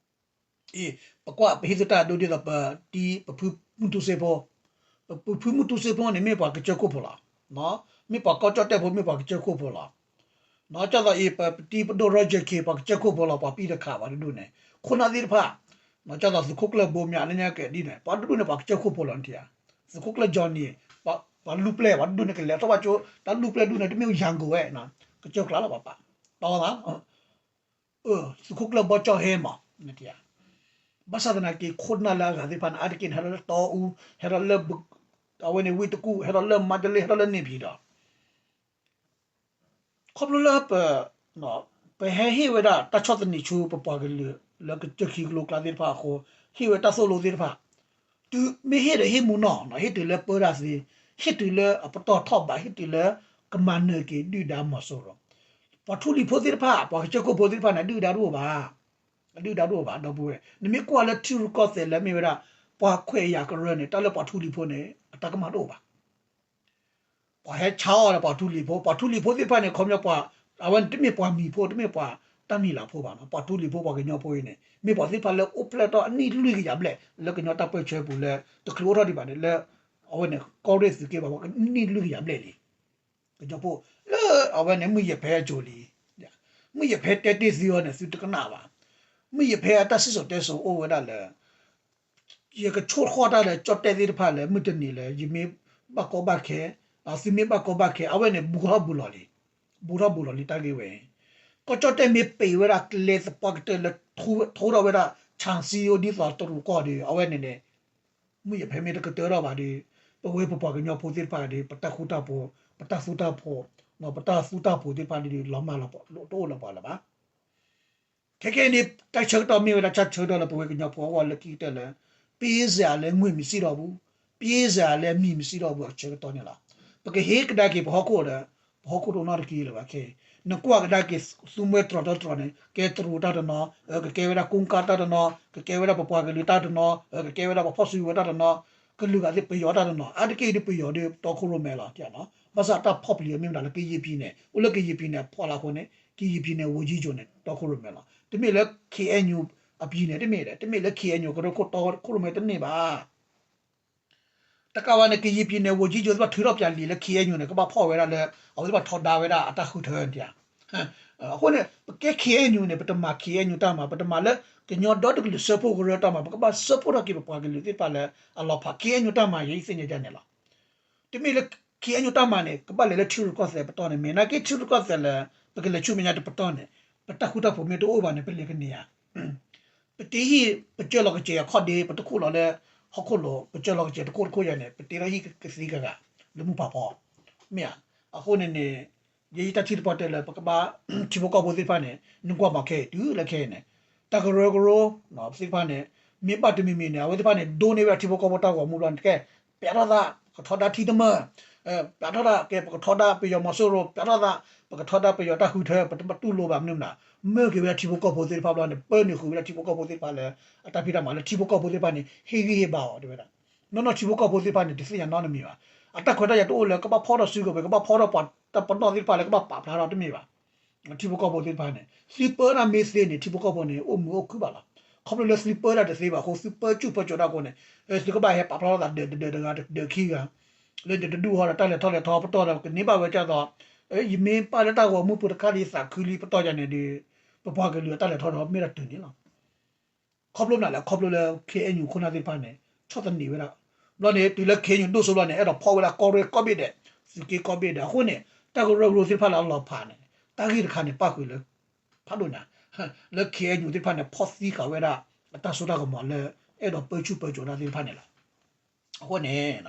အံၤ ပကွၢ်ပဟံးသုတၢ်ဒိဒ်သိးပတံၤ ပဖုမုၢ်တူစ့ဖိ, ပဖုမုၢ်တူစ့ဖိန့ၣ် မ့ၢ်ပှၤကစၢၢ်ခိၣ်ဖိလီၤ. မ့ၢ်ပှၤကီၢ်ကၠီၣ်တဲၣ်ဖိ မ့ၢ်ပှၤကစၢၢ်ခိၣ်ဖိလီၤ. ကၢ်သိးအံၤ ပပတံၤပဒိၣ်ရီယၢခ့ ပှၤကစၢၢ်ခိၣ်ဖိလီၤ, ပှၤပံၢ်တခးပှၤတဒူၣ်န့ၣ် ခိၣ်နၢ်သ့ၣ်တဖၣ်, ကၢ်သိးသုးခိၣ်ကျၢၢ်ဘိမၠးလၢညါကဲဒ်န့ၣ် ပှၤတဒူၣ်န့ၣ် ပှၤကစၢၢ်ခိၣ်ဖိလီၤနထံၣ်ဧါ. သုးခိၣ်ကျၢၢ်ကၠီနံၤ ပှၤလူၢ်ပျဲၢ် ပှၤတဒူၣ်န့ၣ် ကလဲၤထီၣ်ဘၣ်ကၠိ တၢ်လူၢ်ပျဲၢ်ဒူၣ်န့ၣ် တမ့ၢ်ယၤကိာ်ဝဲ ကစၢၢ်ကျါလီၤပှၤပာ် တီသး သုးခိၣ်ကျၢၢ်ဘီကၠီၣ်ဟဲမး, ဘၣ်ဆၣ်သနာ်က့ ခိၣ်နၢ်လၢအဂၤသ့ၣ်တဖၣ်န့ၣ် အါတက့ၢ်န့ၣ် ဟဲထီၣ်လၢတီအူ, ဟဲထီၣ်လၢ အဝဲန့ၣ်ဝ့ၢ်တကူၣ်, ဟဲထီၣ်လၢမါတလ့, ဟဲထီၣ်လၢန့ၣ်ဖံးဒီး ခီဖျိလၢပ ပဟဲဟ့ၣ်ဝဲဒၣ်တၢ်ဆီၣ်သနံးဆူပပှၤကလုာ်လၢကစၢၢ်ခံကလိကျါသ့ၣ်တဖၣ်အဃိ, ဟ့ၣ်ဝဲတၢ်သိၣ်လိသ့ၣ်တဖၣ်, တုၤမ့ၢ်ဟ့ၣ်ဒီးဟ့ၣ်မူနီၢ်, ဟ့ၣ်တုၤလၢပၢတၢ်သ့, ဟ့ၣ်တုၤလၢအပတီၢ်ထီၣ်ဘး, ဟ့ၣ်တုၤလၢကမၤနၢၤက့ၤဒုၣ်ဒါမီၤစိရိၤ, ပှၤထူလံၤဖိသ့ၣ်တဖၣ်, ပှၤကစၢၢ်ခိၣ်ဖိသ့ၣ်တဖၣ်န့ၣ် အဒုၣ်ဒါတအိၣ်ဘၣ်, အဒုၣ်ဒါတအိၣ်ဘၣ် ဒီပုၢ်ဝဲၢ်, နမ့ၢ်ကွၢ်လၢထံရူၢ်ကီၢ်သဲးလၢမ့ၢ်ဝဲဒၣ် ပှၤခွဲးယာ်ကရၢန့ၣ် တၢ်လၢပှၤထူလံၤဖိန့ၣ် အတၢ်ကမၣ်တအိၣ်ဘၣ် ပှၤဟဲဆါအီၤဒီးပှၤထူလံၤဖိ, ပှၤထူလံၤဖိသ့ၣ်တဖၣ်န့ၣ် ခီပညီပှၤ, အဝဲန့ၣ်တမ့ၢ်ပှၤမံၤဖိ, တမ့ၢ်ပှၤတၢ်မံၤလၤဖိဘၣ်နီၤ, ပှၤထူလံၤဖိပှၤကညီဖိအံၤန့ၣ် မ့ၢ်ပှၤသ့ၣ်တဖၣ်လၢအိၣ်ဖျဲၣ်ထီၣ်အနံၣ်လွံၢ်ကယၤဘျဲၣ် လၢကညီတၢ်ပၢဆှၢပူၤလၢ တချုးအိၣ်ထီၣ်ဒံးဘၣ်န့ၣ် လၢ အဝဲန့ၣ် ကီၢ်ရ့ၣ်သုးက့ဘၣ် အနံၣ်လွံၢ်ကယၤဘျဲၣ်လံ ကညီဖိ လၢအဝဲန့ၣ် မုၢ်ယ့ၤဖဲအစိၤလံ, မုၢ်ယ့ၤဖဲတဲတ့ၢ်သုအီၤန့ၣ် သုတကနၣ်ဘၣ်, မုၢ်ယ့ၤဖဲအတၢ်စံၣ်စိၤတဲစိၤအိၣ်ဝဲဒၣ်လၢ ယကဆိၣ်ဃီၣ်တၢ်လၢကၠီၣ်တဲၣ်သ့ၣ်တဖၣ်လၢ မုၢ်တနံၤလၢ ယမ့ၢ်ဘၣ်ကီဘၣ်ခဲ, သုမ့ၢ်ဘၣ်ကီဘၣ်ခဲ အဝဲန့ၣ် ဘူးထီၣ်ဘူးလီၤလံ, ဘူးထီၣ်ဘူးလီၤလံတၢ်ဂ့ၢ်ဝဲ, ကီၢ်ကၠီၣ်တဲၣ်မ့ၢ်ပံးဝဲဒၣ်ကျဲသပှၢ်ကတၢၢ်လၢ ထိထီၣ်ဝဲဒၣ် ဆၣ်စံအိၣ်ဒ်သိးတရူးကီၢ်ဒီး အဝဲန့ၣ်န့ၣ် မုၢ်ယ့ၤဖဲမ့ၢ်တကတၢၢ်ထီၣ်ဘၣ်ဒီး ပဝဲပပှၤကညီဖိသ့ၣ်တဖၣ်ဒီး ပတၢ်ဃူတၢ်ဖိး, ပတၢ်သူတၢ်ဖိး, ပတၢ်သူတၢ်ဖိးသ့ၣ်တဖၣ်ဒီး လီၤမၢ်လီၤတအိၣ်လၢၤပှၤလၢၤဘၣ်. ခဲကနံၣ်အံၤန့ၣ် တၢ်ဆၢကတီၢ်မ့ၢ်ဝဲဒၣ်တၢ်ဆၢကတီၢ်လၢပဝဲကညီဖိအဂီၢ်လၢခံကတၢၢ်လၢ ပ့စ့အလဲ ငွေမစံၣ်ဒီးဘူး, ပ့စ့အလဲ မံၤမစံၣ်ဒီးဘူးအဆၢကတီၢ်န့ၣ်လီၤ. ပကဟ့ၣ်ကဒါက့ၤပဟီၣ်ခိၣ်ဒီး ပဟီၣ်ခိၣ်တအိၣ်နီတက့ၢ်လၢၤဘၣ်ခဲအံၤ, နကွၢ်ကဒါက့ၤ သူမှဲတြီၤတြီၤန့ၣ် ကဲတရူးတၢ်တနီၤ, ကကဲဝဲဒၣ်ကိၣ်ကၢ်တၢ်တနီၤ, ကကဲဝဲဒၣ်ပပှၤကလုာ်တၢ်တနီၤ, ကကဲဝဲဒၣ်ပဖီၣ်စုကဝဲၤတၢ်တနီၤ, ကလုာ်ဂၤသ့ၣ်ပယီၤတၢ်တနီၤ, အါတက့ၢ်ဒ်ပယီၤဒီးတီခိၣ်ရိၣ်မဲလီၤ. ဘၣ်ဆၣ်တၢ်ဖီၣ်ပျံၤအီၤမ့ၢ်မတၤလၢ ကရင်ပြည်နယ် အိၣ်လၢ ကရင်ပြည်နယ် ဖီလာ်အဃိန့ၣ် ကရင်ပြည်နယ် ဝန်ကြီးချုပ်န့ၣ် တီခိၣ်ရိၣ်မဲလီၤ. တမ့ၢ်လၢ ခ့ၣ်အဲၣ်ယူၣ် အပြည်နယ် တမ့ၢ်ဒီး တမ့ၢ်လၢ ခ့ၣ်အဲၣ်ယူၣ် ကရၢခိၣ်တီခိၣ်ရိၣ်မဲတန့ၢ်ဘၣ်. တကးဘၣ်န့ၣ် ကရင်ပြည်နယ် ဝန်ကြီးချုပ် သ့ၣ်တဖၣ်ထုးထီၣ်ပၠးလံာ်လၢ ခ့ၣ်အဲၣ်ယူၣ်န့ၣ် ကဘၣ်ဖီၣ်ဝဲဒၣ်လၢ အဝဲသ့ၣ်တဖၣ်ထီဒါဝဲဒၣ်အတၢ်ဃုထၢန့ၣ်ဧါ. အဃိန့ၣ် ပကဲ ခ့ၣ်အဲၣ်ယူၣ်န့ၣ် ပတမၤ ခ့ၣ်အဲၣ်ယူၣ် တၢ်မၤ, ပတမၤလၢကညီဒီတကလုာ်စၢဖှိၣ်ကရၢတၢ်မၤ, ပကဘၣ်စၢဖှိၣ်ထီၣ်က့ၤပပှၤကလုာ်သ့ၣ်တဖၣ်လၢအလီၤဖး ခ့ၣ်အဲၣ်ယူၣ် တၢ်မၤ ယဲယသ့ၣ်ညါဒ်န့ၣ်လီၤ. တမ့ၢ်လၢ ခ့ၣ်အဲၣ်ယူၣ် တၢ်မၤန့ၣ် ကဘၣ်လဲၤလၢထံရူၢ်ကီၢ်သဲးပတီၢ်န့ၣ် မ့ၢ်နာ်က့ထံရူၢ်ကီၢ်သဲးလၢ ပကလဲၤဆူမဲာ်ညါတပတီၢ်န့ၣ် ပတၢ်ဃူတၢ်ဖိးမ့ၢ်တအိၣ်ဘၣ်န့ၣ် ပလဲၤကန့ၢ်ဧါ. ပတ့ဟံၣ် ပစၢလီၤကစဲၤအခီၣ်ဒ့ ပတခိၣ်လီၤလၢဟီၣ်ခိၣ်လိၤ ပစၢလီၤကစဲၤတခိၣ်တခိၣ်ယၤန့ၣ် ပတ့ထီၣ်ဟံၣ်ကသ့ကဂၤ လၢမုၢ်ဖးဖီ မ့ၢ်ဧါ. အဃိန့ၣ်န့ၣ် ယဲယတၢ်ထံၣ်တပတီၢ်တဲလၢ ပကဘၣ် ထံဖိကီၢ်ဖိသ့ၣ်တဖၣ်န့ၣ် နကွၢ်မးခဲအံၤ တုၤလၢခဲအံၤန့ၣ် တၢ်ကရၢကရိ သ့ၣ်တဖၣ်န့ၣ် မ့ၢ်ဘၣ်တမံၤမံၤန့ၣ် အဝဲသ့ၣ်တဖၣ်န့ၣ် ဒိးန့ၢ်ဝဲဒၣ်ထံဖိကီၢ်ဖိတၢ်ဂီၤမူဘျီန့ၣ် ကဲ ပျးထီၣ်သး ကထီဒါထံတမၢၢ် ပျးထီၣ်တၢ်ကဲ ပကထီဒါပယီၤမီၤစိရိၤ ပျးထီၣ်သး ပကထီဒါပယီၤတၢ်ဃုထၢ ပတတူၢ်လိာ်ဘၣ်မနုၤမနုၤ မၢက့ၤဝဲဒၣ်ထံဖိကီၢ်ဖိသ့ၣ်တဖၣ်ဘျီန့ၣ် ပၢနုာ်ဃုာ်ဝဲဒၣ်ထံဖိကီၢ်ဖိသ့ၣ်တဖၣ်လၢ အတၢ်ဖံးတၢ်မၤလၢထံဖိကီၢ်ဖိသ့ၣ်တဖၣ်န့ၣ် ဟ့ၣ်ဂံၢ်ဟ့ၣ်ဘါအီၤတဲဝဲဒၣ် နီၢ်နီၢ်ထံဖိကီၢ်ဖိသ့ၣ်တဖၣ်န့ၣ် တသ့ၣ်ညါနီတမံၤဘၣ်. အတၢ်ခွဲးတၢ်ယာ်တအိၣ်လၢကဘၣ်ဖီၣ်ထီၣ်စုကဝဲၤ ကဘၣ်ဖီၣ်ထီၣ်ပှၤတၢ်ပနီၣ်သ့ၣ်တဖၣ်လၢကဘၣ်ပာ်ဖျါထီၣ်တမ့ၢ်ဘၣ်. ထံဖိကီၢ်ဖိသ့ၣ်တဖၣ်န့ၣ် သုပၢတၢ်မ့ၢ်သ့န့ၣ် ထံဖိကီၢ်ဖိန့ၣ် အိၣ်မုာ်အိၣ်ခုၣ်ဘၣ်လီၤ. ခီဖျိလၢသုပၢတၢ်တသ့ဘၣ်အဃိ သုပၢဆူၣ်ပၢစိးတၢ်အဃိန့ၣ် သုကဘၣ်ဟဲပာ်ဖျါထီၣ်သးဒၢးတဒၢးတဂၤတဒၢးခံဂၤ လၢတဒူၣ်ဟီဒီးတၢ်လဲၤထီၣ်လဲၤထီပတီၢ်ဒီး ကန့ၢ်ဘၣ်ဝဲဒ်သိး ယမ့ၢ်ပာ်လၢတၢ်ဂီၤမူပူၤတခါဒီးယသးခုလံပတီၢ်ယၤန့ၣ်ဒီး ပပှၤကလုာ်အတၢ်လဲၤထီၣ်လဲၤထီမ့ၢ်တၢ်တုၤန့ၣ်လီၤ. ခီဖျိမနုၤလဲၣ် ခီဖျိလၢ ခ့ၣ်အဲၣ်ယူၣ် ခိၣ်နၢ်သ့ၣ်တဖၣ်န့ၣ် ဆီၣ်သနံးဝဲဒၣ် ဘျီန့ၣ် တုၤလၢ ခ့ၣ်အဲၣ်ယူၣ် ဒိၣ်စိဘျီန့ၣ် အဲၣ်ဒိးဖီၣ်ဝဲဒၣ်ကီၢ်ရ့ၣ်ကီၢ်ဘ့ၣ်ဒဲး သုးက့ကီၢ်ဘ့ၣ်ဒဲး အဃိန့ၣ် တၢ်ကရၢကရိသ့ၣ်တဖၣ်လၢအလီၤဖးန့ၣ် တၢ်ဂ့ၢ်တခါန့ၣ် ပၣ်ဃုာ်လၢ ဖးဒိၣ်ညါ လၢ ခ့ၣ်အဲၣ်ယူၣ် သ့ၣ်တဖၣ်န့ၣ် ဖီၣ်သံဃာ်ဝဲဒၣ် အတၢ်စိတၢ်ကမီၤလၢ အဲၣ်ဒိးပၢဆူၣ်ပၢစိးတၢ်သ့ၣ်တဖၣ်န့ၣ်လီၤ. အဃိန့ၣ်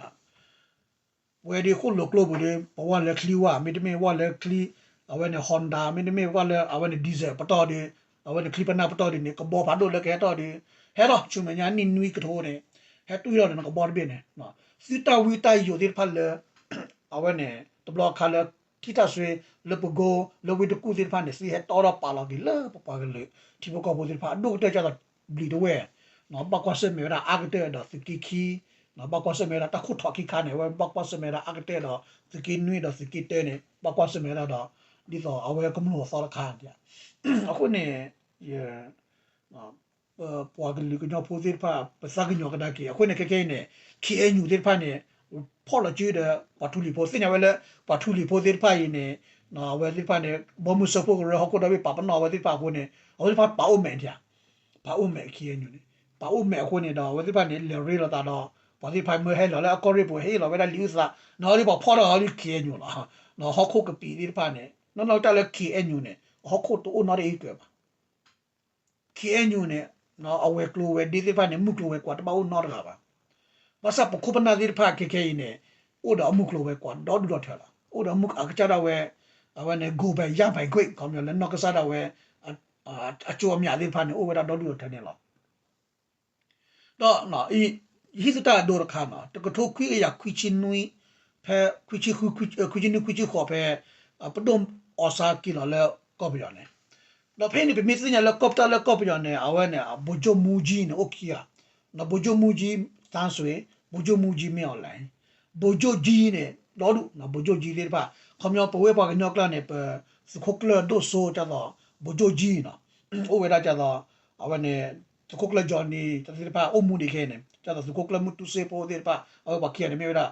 ပဝဲဒၣ်ဃိၣ်လိာ်ကျိပူၤဒီး ပဝဲလၢချံဝါ မ့တမ့ၢ်ဝဲလၢချံ အဝဲန့ၣ် Honda မ့တမ့ၢ်ဝဲလၢအဝဲန့ၣ် diesel ပတီၢ်ဒီး အဝဲန့ၣ်ချံပနၢ်ပတီၢ်ဒ်န့ၣ် ကဘီဖးဒိၣ်လၢကဟဲထီၣ်ဒီး ဟဲထီၣ်ဆူမဲာ်ညါနံၣ်နွံကထိန့ၣ် ဟဲတွံၢ်ထီၣ်ဒီးနကဘီတဘ့ၣ်န့ၣ် သုတၢ်ဝံတၢ်ယိးသ့ၣ်တဖၣ်လၢ အဝဲန့ၣ် တဘျီခါလၢ ထံထၣ်စွ့ လၢပကိ လၢဝ့ၢ်တကူၣ်သ့ၣ်တဖၣ်န့ၣ် သုဟဲတီထီၣ်ပာ်လီၤက့ၤလၢပပှၤကလုာ် ထံဖိကီၢ်ဖိသ့ၣ်တဖၣ် အဒိၣ်ကတၢၢ်ကၢ်သိးဘျံၤတဝဲၢ် ဘၣ်ကွၢ်ဆၢၣ်မဲာ်ဝဲဒၣ်အါကတၢၢ်ဒီးသုးက့ခံ ဘၣ်ကွၢ်ဆၢၣ်မဲာ်ဝဲဒၣ်တၢ်ခိၣ်ထီၣ်ခံခါန့ၣ် အဝဲဘၣ်ကွၢ်ဆၢၣ်မဲာ်ဝဲဒၣ်အါကတၢၢ်ဒီး သုးက့နွံဒီးသုးက့တၢန့ၣ် ဘၣ်ကွၢ်ဆၢၣ်မဲာ်ဝဲဒၣ်ဒီး ဒ်သိးအဝဲကမျၢၢ်အသီတခါ အဃိန့ၣ် ပပှၤကလုာ်ကညီဖိသ့ၣ်တဖၣ် ပသးကညီၤကဒါက့ၤ အဃိန့ၣ် ခဲခဲအံၤန့ၣ် ခ့ၣ်အဲၣ်ယူၣ် သ့ၣ်တဖၣ်န့ၣ် ဖီၣ်လီၤစုဒီး ပှၤထူလံၤဖိ သ့ၣ်ညါဝဲလၢ ပှၤထူလံၤဖိသ့ၣ်တဖၣ်အံၤန့ၣ် အဝဲသ့ၣ်တဖၣ်န့ၣ် ဘီမုၢ်စၢဖှိၣ်ကရၢ ဟီၣ်ခိၣ်ဒီဘ့ၣ်ပာ်ပနီၣ်အဝဲသ့ၣ်တဖၣ်အဃိန့ၣ် အဝဲသ့ၣ်တဖၣ်ပာ်အိၣ်မဲာ်ဒံးဧါ ပာ်အိၣ်မဲာ် ခ့ၣ်အဲၣ်ယူၣ် န့ၣ် ပာ်အိၣ်မဲာ်အဃိန့ၣ်ဒီး အဝဲသ့ၣ်တဖၣ်န့ၣ် လဲၤရ့လိာ်သးဒီး ပှၤသ့ၣ်တဖၣ်မၢဟဲလီၤလၢအကီၢ်ရ့ၣ်ပူၤ ဟဲလီၤဝဲဒၣ်လံာ်အုၣ်သး နီၢ်ဒ်ပှၤဖီၣ်ထီၣ်ဟီဒ် ခ့ၣ်အဲၣ်ယူၣ် လီၤ. ဟီၣ်ခိၣ်ကပံာ်သ့ၣ်တဖၣ်န့ၣ် နီၢ်နီၢ်တၢ်လၢ ခ့ၣ်အဲၣ်ယူၣ် န့ၣ် ဟီၣ်ခိၣ်တအိၣ်နီတအံၤကၢၤဘၣ် ခ့ၣ်အဲၣ်ယူၣ် န့ၣ် အဝဲၤကျိၤဝဲၤဒ့သ့ၣ်တဖၣ်န့ၣ် မုၢ်ကျိၤဝဲၤကွာ်တဘၣ်အိၣ်နီတဂၤဘၣ်. ဘၣ်ဆၣ်ပခိၣ်ပနၢ်သ့ၣ်တဖၣ်ခဲခဲအံၤန့ၣ် အိၣ်ဒီးအမုၢ်ကျိၤဝဲၤကွာ်ဒီဒူၣ်ဒီထၢလီၤ. အိၣ်ဒီးမုၢ်အကစၢ်ဒၣ်ဝဲ အဝဲန့ၣ် go by ယၢ် by ကွ့ၢ် ခီပညီလၢနီၢ်ကစၢ်ဒၣ်ဝဲ အကၠိအမၠးသ့ၣ်တဖၣ်န့ၣ် အိၣ်ဝဲဒၣ်ဒီဒူၣ်ဒီထၢန့ၣ်လီၤ. ဒီး ယဟံးသုတၢ်အဒိတခါနီၤ တကထိခွံကယၤခွံဆံနွံ ဖဲ ခွံဆံဃု ခွံဆံနွံ ခွံဆံဃိး ဖဲ ပဒိၣ်အီၣ်စါက့ၤလီၤလၢကီၢ်ပယီၤန့ၣ် ဒီးဖဲန့ၣ် ပမ့ၢ်သ့ၣ်ညါလၢကီၢ်ပတၢ်လၢကီၢ်ပယီၤန့ၣ် အဝဲန့ၣ် ဗိုလ်ချုပ်မှူးကြီး န့ၣ် အိၣ်ခံဂၤ, ဗိုလ်ချုပ်မှူးကြီး သန်းဆွေ, ဗိုလ်ချုပ်မှူးကြီး မင်းအောင်လှိုင်, ဗိုလ်ချုပ်ကြီး န့ၣ် ဒီဒူၣ် ဗိုလ်ချုပ်ကြီး သ့ၣ်တဖၣ် ခီပညီပဝဲပှၤကညီကျါန့ၣ် ပသုးခိၣ်ကျၢၢ်ဒိၣ်စိ ဒ်သိး ဗိုလ်ချုပ်ကြီး နီၤ အိၣ်ဝဲဒၣ်ဒ်သိး အဝဲန့ၣ် သုးခိၣ်ကျၢၢ် Johnny သ့ၣ်တဖၣ် အိၣ်မူဒံးခဲအံၤန့ၣ် ဒ်သိးသုးခိၣ်ကျၢၢ် မုတူစ့ဖိ သ့ၣ်တဖၣ် အဝဲပှၤခံဂၤန့ၣ်မ့ၢ်ဝဲဒၣ်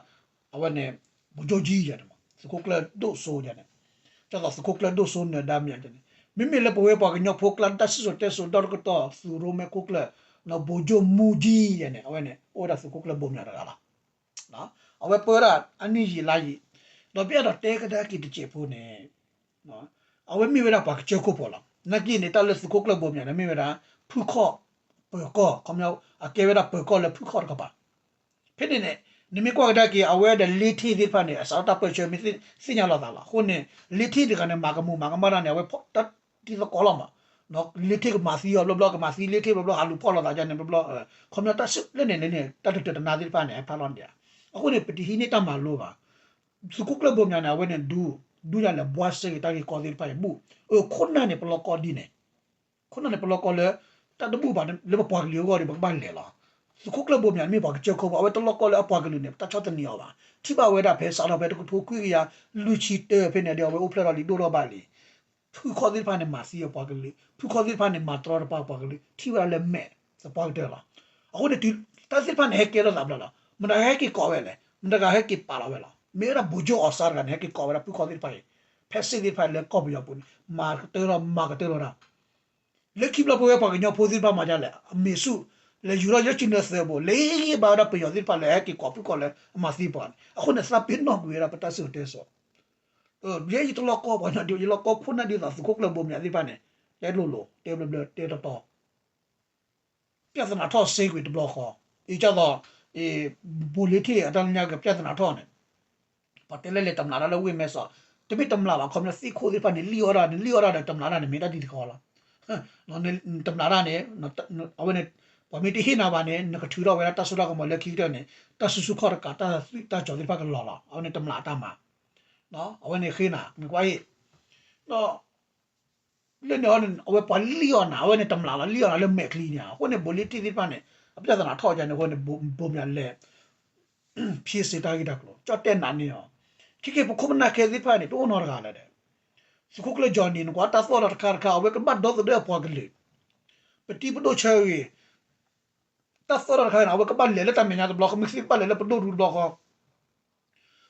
အဝဲန့ၣ် ဗိုလ်ချုပ်ကြီး ယၤန့ၣ်မး သုးခိၣ်ကျၢၢ်ဒိၣ်စိ ယၤန့ၣ် ဒ်သိးသုးခိၣ်ကျၢၢ်ဒိၣ်စိ နၢၤဒါ မ့ၢ်ယၤန့ၣ် မ့မ့ၢ်လၢပဝဲပှၤကညီဖိကျါ တၢ်စံၣ်စိၤတဲစိၤဒီတကတီၢ် သုးရိၣ်မဲခိၣ်ကျၢၢ် နီၤ ဗိုလ်ချုပ်မှူးကြီး ယၤန့ၣ် အဝဲန့ၣ် အိၣ်ဝဲဒၣ်သုးခိၣ်ကျၢၢ်ဘိမၠးတဂၤလီၤ. အဝဲပၢဝဲဒၣ်အနံၣ်ယံာ်လါယံာ် ဒီးပအဲၣ်ဒိးတဲကဒါက့ၤတစဲးဖိန့ၣ် အဝဲမ့ၢ်ဝဲဒၣ်ပှၤကစၢၢ်ခိၣ်ဖိလီၤ. နာ်က့န့ၣ် တၢ်လၢသုးခိၣ်ကျၢၢ်ဘိမၠးန့ၣ် မ့ၢ်ဝဲဒၣ် ဖုခီၣ်ပၢၤကီၢ် ခီပညီ အကဲဝဲဒၣ်ပၢၤကီၢ်လၢဖုခီၣ်တကပၤ ဖဲန့ၣ်န့ၣ် နမ့ၢ်ကွၢ်ကဒါက့ၤ အဝဲဒီးလ့ထ့ၣ်သ့ၣ်တဖၣ်န့ၣ် အစးထီၣ်တၢ်ပၢဆှၢမ့ၢ်သ့ၣ်ညါလိာ်သးလီၤ. အဃိန့ၣ် လ့ထ့ၣ်တဂၤန့ၣ် မၤကမူၤမၤကမၣ်တၢ်န့ၣ် အဝဲဖီၣ်တၢ်တံၤသကိးလီၤမး လ့ထ့ၣ်ကမၤသံအီၤဘျီဘျီ ကမၤသံလ့ထ့ၣ်ဘျီဘျီ ဟးလူၤဖီၣ်လိာ်သးဒ်န့ၣ်ဘျီဘျီ ခီပညီတၢ်စံၣ်လၢန့ၣ်န့ၣ် တၢ်တတၢာ်တနါသ့ၣ်တဖၣ်န့ၣ် ဟဲဖးလီၤန့ၣ် အဃိန့ၣ် ပတဟံးန့ၢ်တၢ်မၤလိဘၣ်. သုးခိၣ်ကျၢၢ်ဘိမၠးန့ၣ် အဝဲန့ၣ်ဒု ဒုးယၤလဲၤဘှါစဲက့ၤတၢ်ဂ့ၢ်ကီသ့ၣ်တဖၣ်အံၤဘူၣ် အခိၣ်နၢ်န့ၣ် ပလီၢ်ကီဒ်န့ၣ် ခိၣ်နၢ်န့ၣ် ပလီၢ်ကီလၢ တၢ်တဘူၣ်ဘၣ်လၢပပှၤကလုာ်အဂီၢ်ဒီး ပကဘၣ်လဲၤလီၤ. သုးခိၣ်ကျၢၢ်ဘိမၠးန့ၣ် မ့ၢ်ပှၤကစၢၢ်ခိၣ်ဖိ အဝဲတလီၢ်ကီလၢအပှၤကလုာ်န့ၣ် တၢ်ဆီၣ်သနံးအီၤဘၣ်. ထံၣ်ဘၣ်ဝဲဒၣ်ဖဲစးထီၣ်ဖဲတကထိခွံကယၤလွံၢ်ဆံတၢ ဖဲန့ၣ်ဒီး အဝဲအိၣ်ဖျဲၣ်ထီၣ်လံာ်ဒိၣ်ထီၣ်ဘၣ်လံ. ဖုခီၣ်သ့ၣ်တဖၣ်န့ၣ် မၤသံအပှၤကလုာ်, ဖုခီၣ်သ့ၣ်တဖၣ်န့ၣ် မၤတြီတပှၢ်ပှၤကလုာ်, ထံၣ်ဝဲဒၣ်လၢမဲာ်သပှၢ်ကတၢၢ်လီၤ. အဃိန့ၣ် တုၤတၢ်သ့ၣ်တဖၣ်န့ၣ် ဟဲကဲထီၣ်သးဘျီလီၤ. မတၤဟဲက့ၤကိးဝဲလဲၣ်, မတၤဂၤဟဲက့ၤပာ်လီၤဝဲလီၤ. မ့ၢ်ဝဲဒၣ် ဗိုလ်ချုပ်အောင်ဆန်း တဂၤန့ၣ် ဟဲက့ၤကိးဝဲဒၣ်ဖုခီၣ်သ့ၣ်တဖၣ်အံၤ, ဖဲစ့ၣ်သ့ၣ်တဖၣ်အံၤလၢကီၢ်ပယီၤပူၤန့ၣ် မၤကတၢၢ်ထီၣ် မၤကတၢၢ်ထီၣ်ဒၣ် လၢခံဘျီပဝဲပှၤကညီဖိသ့ၣ်တဖၣ်မၤဒ်လဲၣ်, အမ့ၢ်ဆူၣ် လဲၤယူၤထီၣ်ယဲၢ်ဆံနၢၤသၢဘိ လဲၤဟ့ၣ်ဂံၢ်ဘါဝဲဒၣ်ပယီၤသ့ၣ်တဖၣ်လၢဟဲက့ၤကိးဖုခီၣ်လၢအမၤသံပှၤန့ၣ်, အဃိန့ၣ် သးပ့ၤနီၣ်ကွံာ်ဝဲဒၣ်ပတၢ်စံၣ်စိၤတဲစိၤ, ယဲယတလီၢ်ကီပှၤကညီဒ် ယလီၢ်ကီခိၣ်နၢ်ဒ်သိးသုးခိၣ်ကျၢၢ်ဘိမၠးသ့ၣ်တဖၣ်န့ၣ်, တဲလိၤလိၤ တဲဘျၢဘျၢ တဲတီတီ ပြဿနာထီၣ်စ့ကွံာ်တဘျီဃီ, အံၤကၢ်သိး ဘိၣ်လ့ထ့ၣ်အတၢ်လၢညါက့ၤပြဿနာထီၣ်န့ၣ်, ပှၤတဲလၢလဲၤတမျးတၢ်လၢဝ့ၢ်မဲဆီး, တမ့ၢ်တမျးဘၣ် ခီပညီသ့ၣ်ခိၣ်သ့ၣ်တဖၣ်န့ၣ် လံၣ်အီၣ်ဒၣ်န့ၣ် လံၣ်အီၣ်ဒၣ်ဒီးတမျးတၢ်န့ၣ် မ့ၢ်တၢ်ဒ်တခီလီၤ. တမျးတၢ်န့ၣ် အဝဲန့ၣ် ပှၤမ့ၢ်တဟ့ၣ်နၤဘၣ်န့ၣ် နကထုးထီၣ်ဝဲဒၣ်တၢ်စိတၢ်ကမီၤလၢခံကတၢၢ်န့ၣ် တၢ်စုဆူၣ်ခီၣ်တကး တၢ်သွံၣ်တၢ်စီၤသ့ၣ်တဖၣ်ကလီၤလီၤ. အဝဲန့ၣ်တမျးအတၢ်မၤ, အဝဲန့ၣ်ဃ့နၤ နကွၢ်အံၤ, ဒီး လၢန့ၣ်အီၤန့ၣ် အဝဲပှၤလံၣ်အီၤနၤ အဝဲန့ၣ်တမျးလီၤ လံၣ်အီၤနၤလၢမဲာ်ချံန့ၣ် အဃိန့ၣ် ဘိလံတ့ၢ်သ့ၣ်တဖၣ်န့ၣ် အပြဿနာထီၣ်ယါန့ၣ် အဃိန့ၣ် ဘိမၠးလဲၤ ဖံစ့တၢ်ဂ့ၢ်တၢ်ကျိၤ ကၠီၣ်တဲၣ်နးန့ၢ်အီၤ, ခဲကဲပခိၣ်ပနၢ်ခဲသ့ၣ်တဖၣ်န့ၣ် တအိၣ်နီတဂၤလၢၤဒီး သုးခိၣ်ကျၢၢ် Johnny နကွၢ်တၢ်သီၣ်လီၤတခါတခါ အဝဲကဘၣ်ဒီသဒၢအပှၤကလုာ်, ပတံၤပဒိၣ်ဆၢဂ့ၤ တၢ်သီၣ်လီၤတခါန့ၣ် အဝဲကဘၣ်လဲၤလၢတၢ်မဲာ်ညါတဘျီဃီ မ့ၢ်သ့ကဘၣ်လဲၤလၢပဒိၣ်ဒူတဘျီဃီ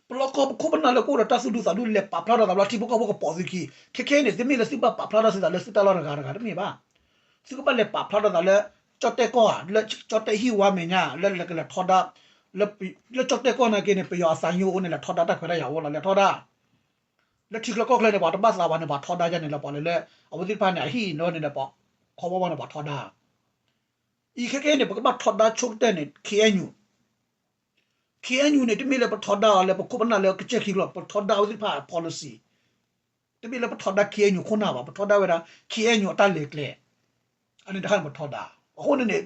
ပလီၢ်ကီၢ်ပခိၣ်ပနၢ်လၢကအိၣ်ဒီးတၢ်သူၣ်ဒူသးဒူလဲၤပာ်ဖျါထီၣ်သးဘျီ ထံဖိကီၢ်ဖိကပိာ်သုခံ, ခဲခဲအံၤန့ၣ် သုမ့ၢ်လၢသုဘၣ်ပာ်ဖျါထီၣ်သုသးလၢသုတၢ်လီၢ်တဂၤတဂၤတမ့ၢ်ဘၣ်, သုကဘၣ်လဲၤပာ်ဖျါထီၣ်သးလၢ ကၠီၣ်တဲၣ်ကီၢ်ဧါ လၢကၠီၣ်တဲၣ်ဟံၣ်ဝါမဲာ်ညါ လၢကလဲၤထီဒါ လၢကၠီၣ်တဲၣ်ကီၢ်နာ်က့န့ၣ် ပယီၤအသးညိအိၣ်န့ၣ် လဲၤထီဒါတၢ်ခွဲးတၢ်ယာ်အိၣ်လီၤ လဲၤထီဒါ လၢထံချၢကီၢ်ချၢန့ၣ် ပှၤတဘၣ်သးဘၣ်န့ၣ် ပှၤထီဒါယါန့ၣ်လီၤ ပှၤလဲၤလၢ အဝဲသ့ၣ်တဖၣ်န့ၣ် အဟံၣ်အန့ၣ်ဒီး ပှၤခီဘီဘီန့ၣ် ပှၤထီဒါ အံၤခဲခဲအံၤန့ၣ် ပကဘၣ်ထီဒါဆိကတၢၢ်န့ၣ် KNU, KNU န့ၣ် တမ့ၢ်လၢပထီဒါအီၤလၢပခိၣ်ပနၢ်လၢကစၢၢ်ခံကျိၤ ပထီဒါအဝဲသ့ၣ်တဖၣ်အ policy, တမ့ၢ်လၢပထီဒါ KNU ခိၣ်နၢ်ဘၣ် ပထီဒါဝဲဒၣ် KNU အတၢ်လဲၤကျဲ အန့ၣ်တခါန့ၣ်ပထီဒါ, အဃိန့ၣ်န့ၣ်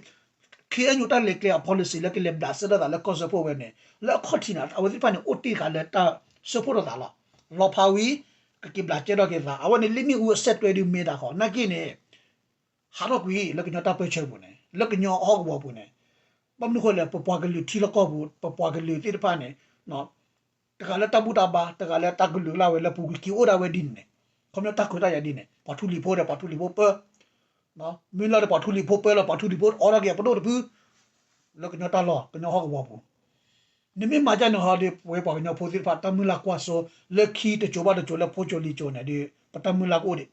KNU တၢ်လဲၤကျဲအ policy လၢကလဲၤဘျးစဲထီၣ်သးလၢကီၢ်စၢဖှိၣ်ဝဲန့ၣ် လၢအခီၣ်ထံးန့ၣ် အဝဲသ့ၣ်တဖၣ်န့ၣ် အိၣ်တ့ၢ်ဃာ်လၢတၢ်စၢဖှိၣ်ထီၣ်သးလီၤ, လီၤဖးဝံၤ ကက့ၤဘျးစဲထီၣ်က့ၤသး အဝဲန့ၣ် လ့မ့ၣ်အူအဆက်တွဲဒုးမ့ၢ်တၢ်ဃီ နာ်က့န့ၣ် ဟးထီၣ်ကွံာ်လၢကညီတၢ်ပၢဆှၢပူၤန့ၣ် လၢကညီဟီၣ်ကဝီၤပူၤန့ၣ်, ဘၣ်မနုၤဃိလဲၣ် ပပှၤကလုာ်ထံလီၢ်ကီၢ်ပူၤ ပပှၤကလုာ်သ့ၣ်တဖၣ်န့ၣ် တဂၤလၢတၢ်ဘူၣ်တၢ်ဘါ တဂၤလၢတၢ်ကလုာ်လၢ်ဝဲလၢပူၤကွံာ် က့ၤအိၣ်ဒၣ်ဝဲဒ်န့ၣ်န့ၣ်, ခီပညီတၢ်ခွဲးတၢ်ယာ်ဒ်န့ၣ် ပှၤထူလံၤဖိဒီးပှၤထူလံၤဖိပၢ မ့ၢ်လီၤဒီးပှၤထူလံၤဖိပၢလီၤ ပှၤထူလံၤဖိအိးထီၣ်က့ၤအပဒိၣ်တဖု လၢကညီတၢ်လီၢ် ကညီဟီၣ်ကဝီၤပူၤ နမ့ၢ်မၤဒ်န့ၣ်ဟီဒီး ပဝဲပှၤကညီဖိသ့ၣ်တဖၣ် တၢ်မုၢ်လၢ်ကွၢ်စိ လၢခံတစိၤဘၣ်တစိၤလၢဖိစိၤလံၤစိၤန့ၣ်ဒီး ပတၢ်မုၢ်လၢ်ကအိၣ်ဒံး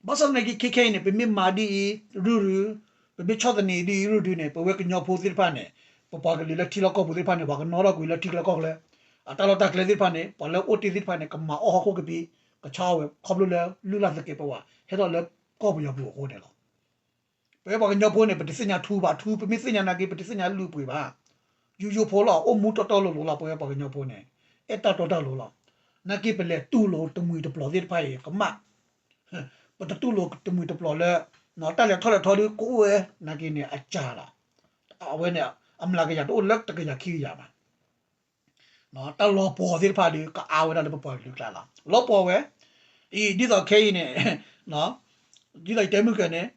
ဘၣ်ဆၣ်သနာ်က့ ခဲခဲအံၤန့ၣ် ပမ့ၢ်မၤဒ်အံၤ ရုၢ်ရုၢ်, ပမ့ၢ်ဆီၣ်သနံးဒ်အံၤ ရုၢ်ရုၢ်န့ၣ် ပဝဲကညီဖိသ့ၣ်တဖၣ်န့ၣ် ပပှၤကလုာ်လၢထံလီၢ်ကီၢ်ပူၤသ့ၣ်တဖၣ်န့ၣ် ပှၤကနီၣ်ထီၣ်ကွံာ်လၢထံချၢကီၢ်ချၢ အတၢ်လီၢ်တၢ်ကျဲသ့ၣ်တဖၣ်န့ၣ် ပှၤလၢအိၣ်တ့ၢ်သ့ၣ်တဖၣ်န့ၣ် ကမၤအီၣ်ဟီၣ်ခိၣ်ကပံာ် ကဆါဝဲ ခီဖျိလၢလုၢ်လၢ်သကဲးပဝး ဟဲထီၣ်လၢကီၢ်ပယီၤပူၤအဃိန့ၣ်လီၤ. ပဝဲပှၤကညီဖိန့ၣ် ပတသ့ၣ်ညါထူဘၣ် ထူပမ့ၢ်သ့ၣ်ညါနာ်က့ ပတသ့ၣ်ညါလုၢ်ပှ့ၤဘၣ်. ယိယိဖိလီၤ အိၣ်မူတီတီလိၤလိၤလီၤ ပဝဲပှၤကညီဖိန့ၣ် အဲၣ်တၢ်တီတၢ်လိၤလီၤ. နာ်က့ပလဲၤတူၢ်လိာ်တမှံၤတပျီၤသ့ၣ်တဖၣ်အံၤ ကမၣ် ပတတူၢ်လိာ်တမှံၤတပျီၤလၢ တၢ်လဲၤထီၣ်လဲၤထီဒုးကအိၣ်ဝဲ နာ်က့န့ၣ် အစှၤလီၤ. အဝဲန့ၣ် အမျးကယၤတအိၣ်လၢတကယၤခံကယၤဘၣ်. တၢ်လီၤပှီၤသ့ၣ်တဖၣ်ဒီး ကအါဝဲဒၣ်လၢပပှၤကလုာ်ကျါလီၤ. လီၤပှီၤဝဲ အံၤ ဒ်သိးခဲအံၤန့ၣ် ဒ်သိးယတဲမုၢ်ကၢၤန့ၣ်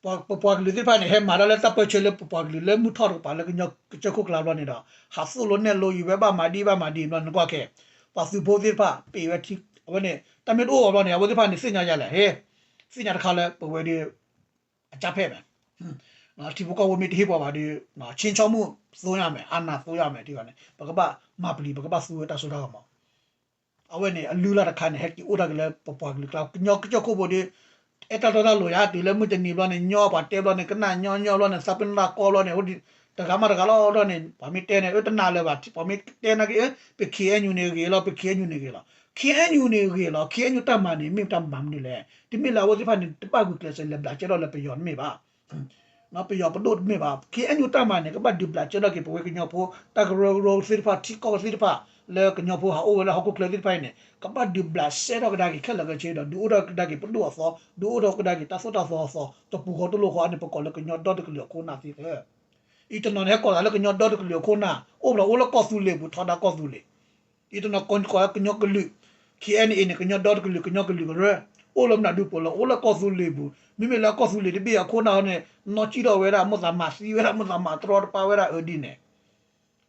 ပပှၤကလုာ်သ့ၣ်တဖၣ်န့ၣ် ဟဲမၤတၢ်လၢတၢ်ပၢဆှၢလၢပပှၤကလုာ်လၢမုၢ်ထီၣ်တကပၤလၢကညီကစၢၢ်ခိၣ်ကျါဘျီန့ၣ်ဒီး ဟးသိၣ်လိနဲၣ်လိယံၤဝဲဘၣ်မၤဒ်ဘၣ်မၤဒ်ဘျီန့ၣ်ကွၢ်ခဲ ပှၤသုးဖိသ့ၣ်တဖၣ် ပ့ၤဝဲထံ အဝဲန့ၣ် တၢ်မ့ၢ်တအိၣ်အီၤဘျီန့ၣ် အဝဲသ့ၣ်တဖၣ်န့ၣ်သ့ၣ်ညါယၤလဲၣ် ဟ့ သ့ၣ်ညါတခါလၢပဝဲဒၣ် အကၢ်ဖဲးမး ထံဖိကီၢ်ဖိမ့ၢ်တဟ့ၣ်ပှၤဘၣ်ဒီး ဆ့ဆီၣ်မုၣ်သိယါမဲာ် အနၢ်သိယါမဲာ် ထံဂီၤန့ၣ် ပကဘၣ်မၤပျံၤ ပကဘၣ်သူဝဲတၢ်စိတၢ်ကမီၤ အဝဲန့ၣ် အလုၢ်အလၢ်တခါန့ၣ် ဟဲက့ၤအိၣ်တၢ်က့ၤလၢပပှၤကလုာ်ကျါ ကညီကစၢၢ်ခိၣ်ဖိဒီး အဲၣ်တၢ်တီတၢ်လိၤယါတုၤလၢမုၢ်တနံၤဘျီန့ၣ် ညီပှၤတဲဘျီန့ၣ် ကနၣ်ညီညီဘျီန့ၣ် သးပ့ၤနီၣ်တၢ်ကီဘျီန့ၣ် တဂၤမးတဂၤလီၤဘျီန့ၣ် ပှၤမ့ၢ်တဲန့ၣ် အၢ တနာ်လၢၤဘၣ် ပှၤမ့ၢ်တဲနာ်က့ ပ KNU န့ၣ်ဂ့ၤလီၤ ပ KNU န့ၣ်ဂ့ၤလီၤ KNU န့ၣ်ဂ့ၤလီၤ KNU တၢ်မၤန့ၣ် မ့ၢ်တၢ်မၤမနုၤလဲၣ် တမ့ၢ်လၢအဝဲသ့ၣ်တဖၣ်န့ၣ် တဘၣ်ဂုာ်ကျဲးစၢးလဲၤဘျးကဲထီၣ်လၢပယီၤတမ့ၢ်ဘၣ် ပယီၤပဒိၣ်တမ့ၢ်ဘၣ် KNU တၢ်မၤန့ၣ် ကဘၣ်ဒုးဘျးစဲထီၣ်က့ၤ ပဝဲကညီဖိ တၢ်ကရၢကရိသ့ၣ်တဖၣ် ထံကီၢ်သ့ၣ်တဖၣ် လၢကညီဖိဟးအိၣ်ဝဲလၢဟီၣ်ခိၣ်ချၢသ့ၣ်တဖၣ်အံၤန့ၣ် ကဘၣ်ဒုးဘျးစဲထီၣ်ကဒါက့ၤခဲလၢာ်ခဲဆ့ဒီး ဒုးအိၣ်ထီၣ်ကဒါက့ၤပဒိၣ်အသီ ဒုးအိၣ်ထီၣ်ကဒါက့ၤတၢ်သိၣ်တၢ်သီအသီ တပူၤဃီတလိၣ်ဃီအန့ၣ် ပကိးလၢကညီဒီတကလုာ်အခိၣ်အနၢ်သ့ၣ်ဧၢ အံၤတနီၤန့ၣ် ဟဲကိးသးလၢကညီဒီတကလုာ်အခိၣ်အနၢ် အိၣ်ဘျီအိၣ်လၢကီၢ်သူလ့ၤပူၤ ထီဒါကီၢ်သူလ့ၤ အံၤတနီၤကိးကညီကလုာ် KNA န့ၣ် ကညီဒီတကလုာ် ကညီကလုာ်ကရၢ အိၣ်လၢမနုၤဒူပူၤလၢ အိၣ်လၢကီၢ်သူလ့ၤပူၤ မ့မ့ၢ်လၢကီၢ်သူလ့ၤတဘ့ၣ်အခိၣ်အနၢ်န့ၣ် နီၢ်ကံၣ်ထီၣ်ဝဲဒၣ် မိၣ်သးမၤသံဝဲဒၣ် မိၣ်သးမၤတြီတပါဝဲဒၣ်အၢဒ်န့ၣ်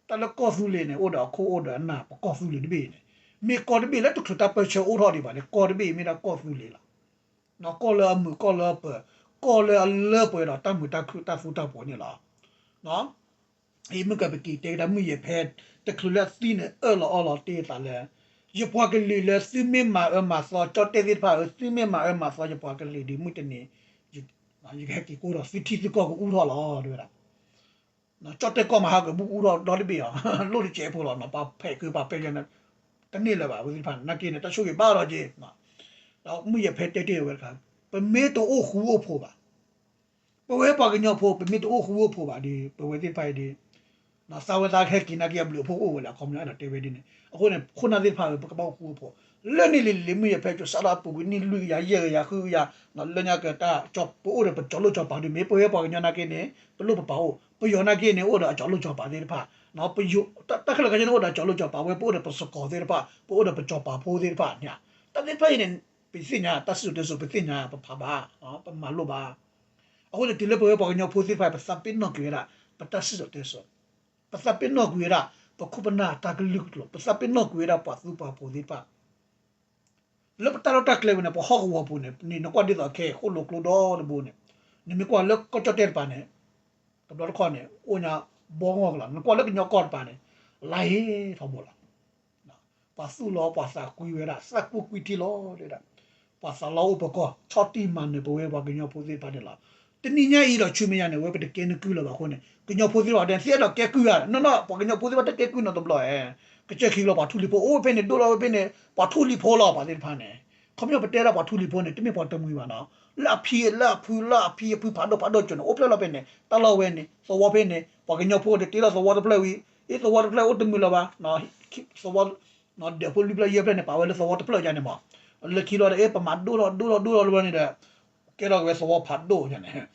တၢ်လၢကီၢ်သူလ့ၤန့ၣ် အိၣ်ဒီးအခိၣ်အိၣ်ဒီးအနၢ် ပကီၢ်သူလ့ၤတဘ့ၣ်အံၤန့ၣ် မ့ၢ်ကီၢ်တဘ့ၣ်လၢတချုးတၢ်ပၢဆှၢအိၣ်ထီၣ်ဒံးဘၣ်န့ၣ် ကီၢ်တဘ့ၣ်အံၤမ့ၢ်ဒၣ်ကီၢ်သူလ့ၤလီၤ. ကီၢ်လၢအမုာ် ကီၢ်လၢအပၢၤ ကီၢ်လၢအလၢပှဲၤဒီးတၢ်မုာ်တၢ်ခုၣ်တၢ်သူတၢ်ပှီၤန့ၣ်လီၤ. အံၤမုၢ်ကၢၤပက့ၤတဲကဒါမုၢ်ယဲၢ်ဖဲ တချုးလၢအသံန့ၣ် အၢၣ်လီၤအီလီၤတ့ၢ်သးလၢ ယပှၤကလုာ်လၢသုမ့ၢ်မၤအၢမၤသီ ကၠီၣ်တဲၣ်သ့ၣ်တဖၣ်ဧၢ သုမ့ၢ်မၤအၢမၤသီယပှၤကလုာ်ဒီးမုၢ်တနံၤ ယကဟဲက့ၤကိးဒီးသုထံသုကီၢ်ကအူထီၣ်လီၤ တဲဝဲဒၣ် ကၠီၣ်တဲၣ်ကီၢ်မဟါကဘူးအူထီၣ်ဒီတဘ့ၣ်အီၤ လိၣ်တစဲးဖိလီၤ ပှၤဖဲးကုပှၤဖဲးယဲၢ်န့ၣ် တန့ၢ်လၢၤဘၣ် အဝဲသ့ၣ်တဖၣ်န့ၣ် နာ်က့န့ၣ် တၢ်ဆိၣ်ဂ့ၤဘၣ်ဒီးက့ၤ ဒီးမုၢ်ယဲၢ်ဖဲတဲတ့ၢ်ဝဲတခါ ပမ့ၢ်တအိၣ်ဃူအိၣ်ဖိးဘၣ် ပဝဲပှၤကညီဖိ ပမ့ၢ်တအိၣ်ဃူအိၣ်ဖိးဘၣ်ဒီး ပဝဲသ့ၣ်တဖၣ်အံၤဒီး သးဝဲသးဟဲက့ၤနာ်က့အဘျုးအဖှိၣ်ကအိၣ်ဝဲလၢ အခီပညီအဲၣ်ဒိးတဲဝဲဒ်န့ၣ် အဃိန့ၣ် ခိၣ်နၢ်သ့ၣ်တဖၣ်ဧၢ ပကဘၣ်အိၣ်ဃူအိၣ်ဖိး လၢန့ၣ်လံၤလံၤ မုၢ်ယဲၢ်ဖဲကၠိစးထီၣ်အပူၤကွံာ် နံၣ်လွံၢ်ကယၤ ယဲၢ်ကယၤ ဃုကယၤ, လၢညါက့ၤတၢ်ကၠိ ပအိၣ်ဒီးပကၠိလိၣ်ကၠိပၤဒုး မ့ၢ်ပဝဲပှၤကညီနာ်က့န့ၣ် ပလိၣ်ပပာ်အိၣ်, ပယီၤနာ်က့န့ၣ် အိၣ်ဒီးအကၠိလိၣ်ကၠိပၤသ့ၣ်တဖၣ်, ပယီၤ တၢ်ခဲလၢာ်ခဲဆ့န့ၣ် အိၣ်ဒီးအကၠိလိၣ်ကၠိပၤဝဲ ပအိၣ်ဒီးပစကီၤသ့ၣ်တဖၣ် ပအိၣ်ဒီးပကၠိပၤဖိသ့ၣ်တဖၣ်န့ၣ်, တၢ်သ့ၣ်တဖၣ်အံၤန့ၣ် ပသ့ၣ်ညါ တၢ်စံၣ်စိၤတဲစိၤ ပသ့ၣ်ညါ ပဖးဘၣ်, ပမၤလိဘၣ်. အဃိန့ၣ် တုၤလၢပဝဲပှၤကညီဖိသ့ၣ်တဖၣ် ပသးပ့ၤနီၣ်ကွံာ်ဝဲဒၣ် ပတၢ်စံၣ်စိၤတဲစိၤ, ပသးပ့ၤနီၣ်ကွံာ်ဝဲဒၣ် ပခိၣ်ပနၢ်တၢ်ကလုၢ်ကလိၤ, ပသးပ့ၤနီၣ်ကွံာ်ဝဲဒၣ်ပှၤသူပှၤဖိသ့ၣ်တဖၣ် လၢပတၢ်လီၢ်တၢ်ကျဲပူၤန့ၣ် ပဟီၣ်ကဝီၤပူၤန့ၣ် နကွၢ်ဒ်သိးခဲအံၤ ဃိၣ်လိာ်ကျိဒီတဘိန့ၣ်, နမ့ၢ်ကွၢ်လၢကီၢ်ကၠီၣ်တဲၣ်တပၤန့ၣ် တဘျီတခီၣ်န့ၣ် အိၣ်ညါဘီဂီၢ်ကလီၤ, နကွၢ်လၢကညီကီၢ်တပၤန့ၣ် လါဟ့ထီဘိလီၤ. ပှၤသူၣ်လီၤပှၤသးကွံဝဲဒၣ် သၣ်ကူၣ်ကွံထံလီၤဒၣ်, ပှၤသးလီအိၣ်ပကီၢ် ဆီၣ်တံၢ်မၤနၢၤပဝဲပှၤကညီဖိသ့ၣ်တဖၣ်န့ၣ်လီၤ. တနံၤညါအံၤဒီးဆူမဲာ်ညါန့ၣ် အဝဲပတကဲနကုၢ်လၢၤဘၣ်အဃိန့ၣ် ကညီဖိသ့ၣ်တဖၣ်ဒ်သိးဒီးကဲကုၢ်ဧါ, နီၢ်နီၢ် ပှၤကညီဖိသ့ၣ်တဖၣ်တကဲကုၢ်နီတဘျီဧါ. ကစၢၢ်ခံဘျီပှၤထူလံၤဖိအိၣ်ဖဲန့ၣ် ဒိၣ်ထီၣ်ဝဲဖဲန့ၣ် ပှၤထူလံၤဖိလီၤ ပှၤသ့ၣ်တဖၣ်န့ၣ်. ခီပညီပတဲဒၣ်ပှၤထူလံၤဖိန့ၣ် တမ့ၢ်ပှၤတမှံၤဘၣ်နီၤ, လၢအဖံလၢအဖု လၢအဖံအဖုဖးဒိၣ်ဖးဒိၣ်ကၠိန့ၣ် အိၣ်ဖျဲၣ်လီၤဖဲန့ၣ် တၢ်လီၢ်ဝဲန့ၣ် သဝီဖဲန့ၣ် ပှၤကညီဖိန့ၣ်တ့ထီၣ်သဝီတဖျၢၣ်ဝံၤ အ့ သဝီတဖျၢၣ်အိၣ်တမှံၤလၢၤဘၣ်, သဝီ ဒီးဖိလွံၢ်ဖျၢၣ်ယဲၢ်ဖျၢၣ်န့ၣ် ပာ်ဝဲလၢသဝီတဖျၢၣ်ယါန့ၣ်မး, လၢခံလီၤဒီး အ့ ပမၤဒိၣ်ထီၣ်ဒိၣ်ထီၣ်ဒိၣ်ထီၣ်လၢဝဲန့ၣ်ဒီး ကဲထီၣ်က့ၤဝဲသဝီဖးဒိၣ်ယါန့ၣ်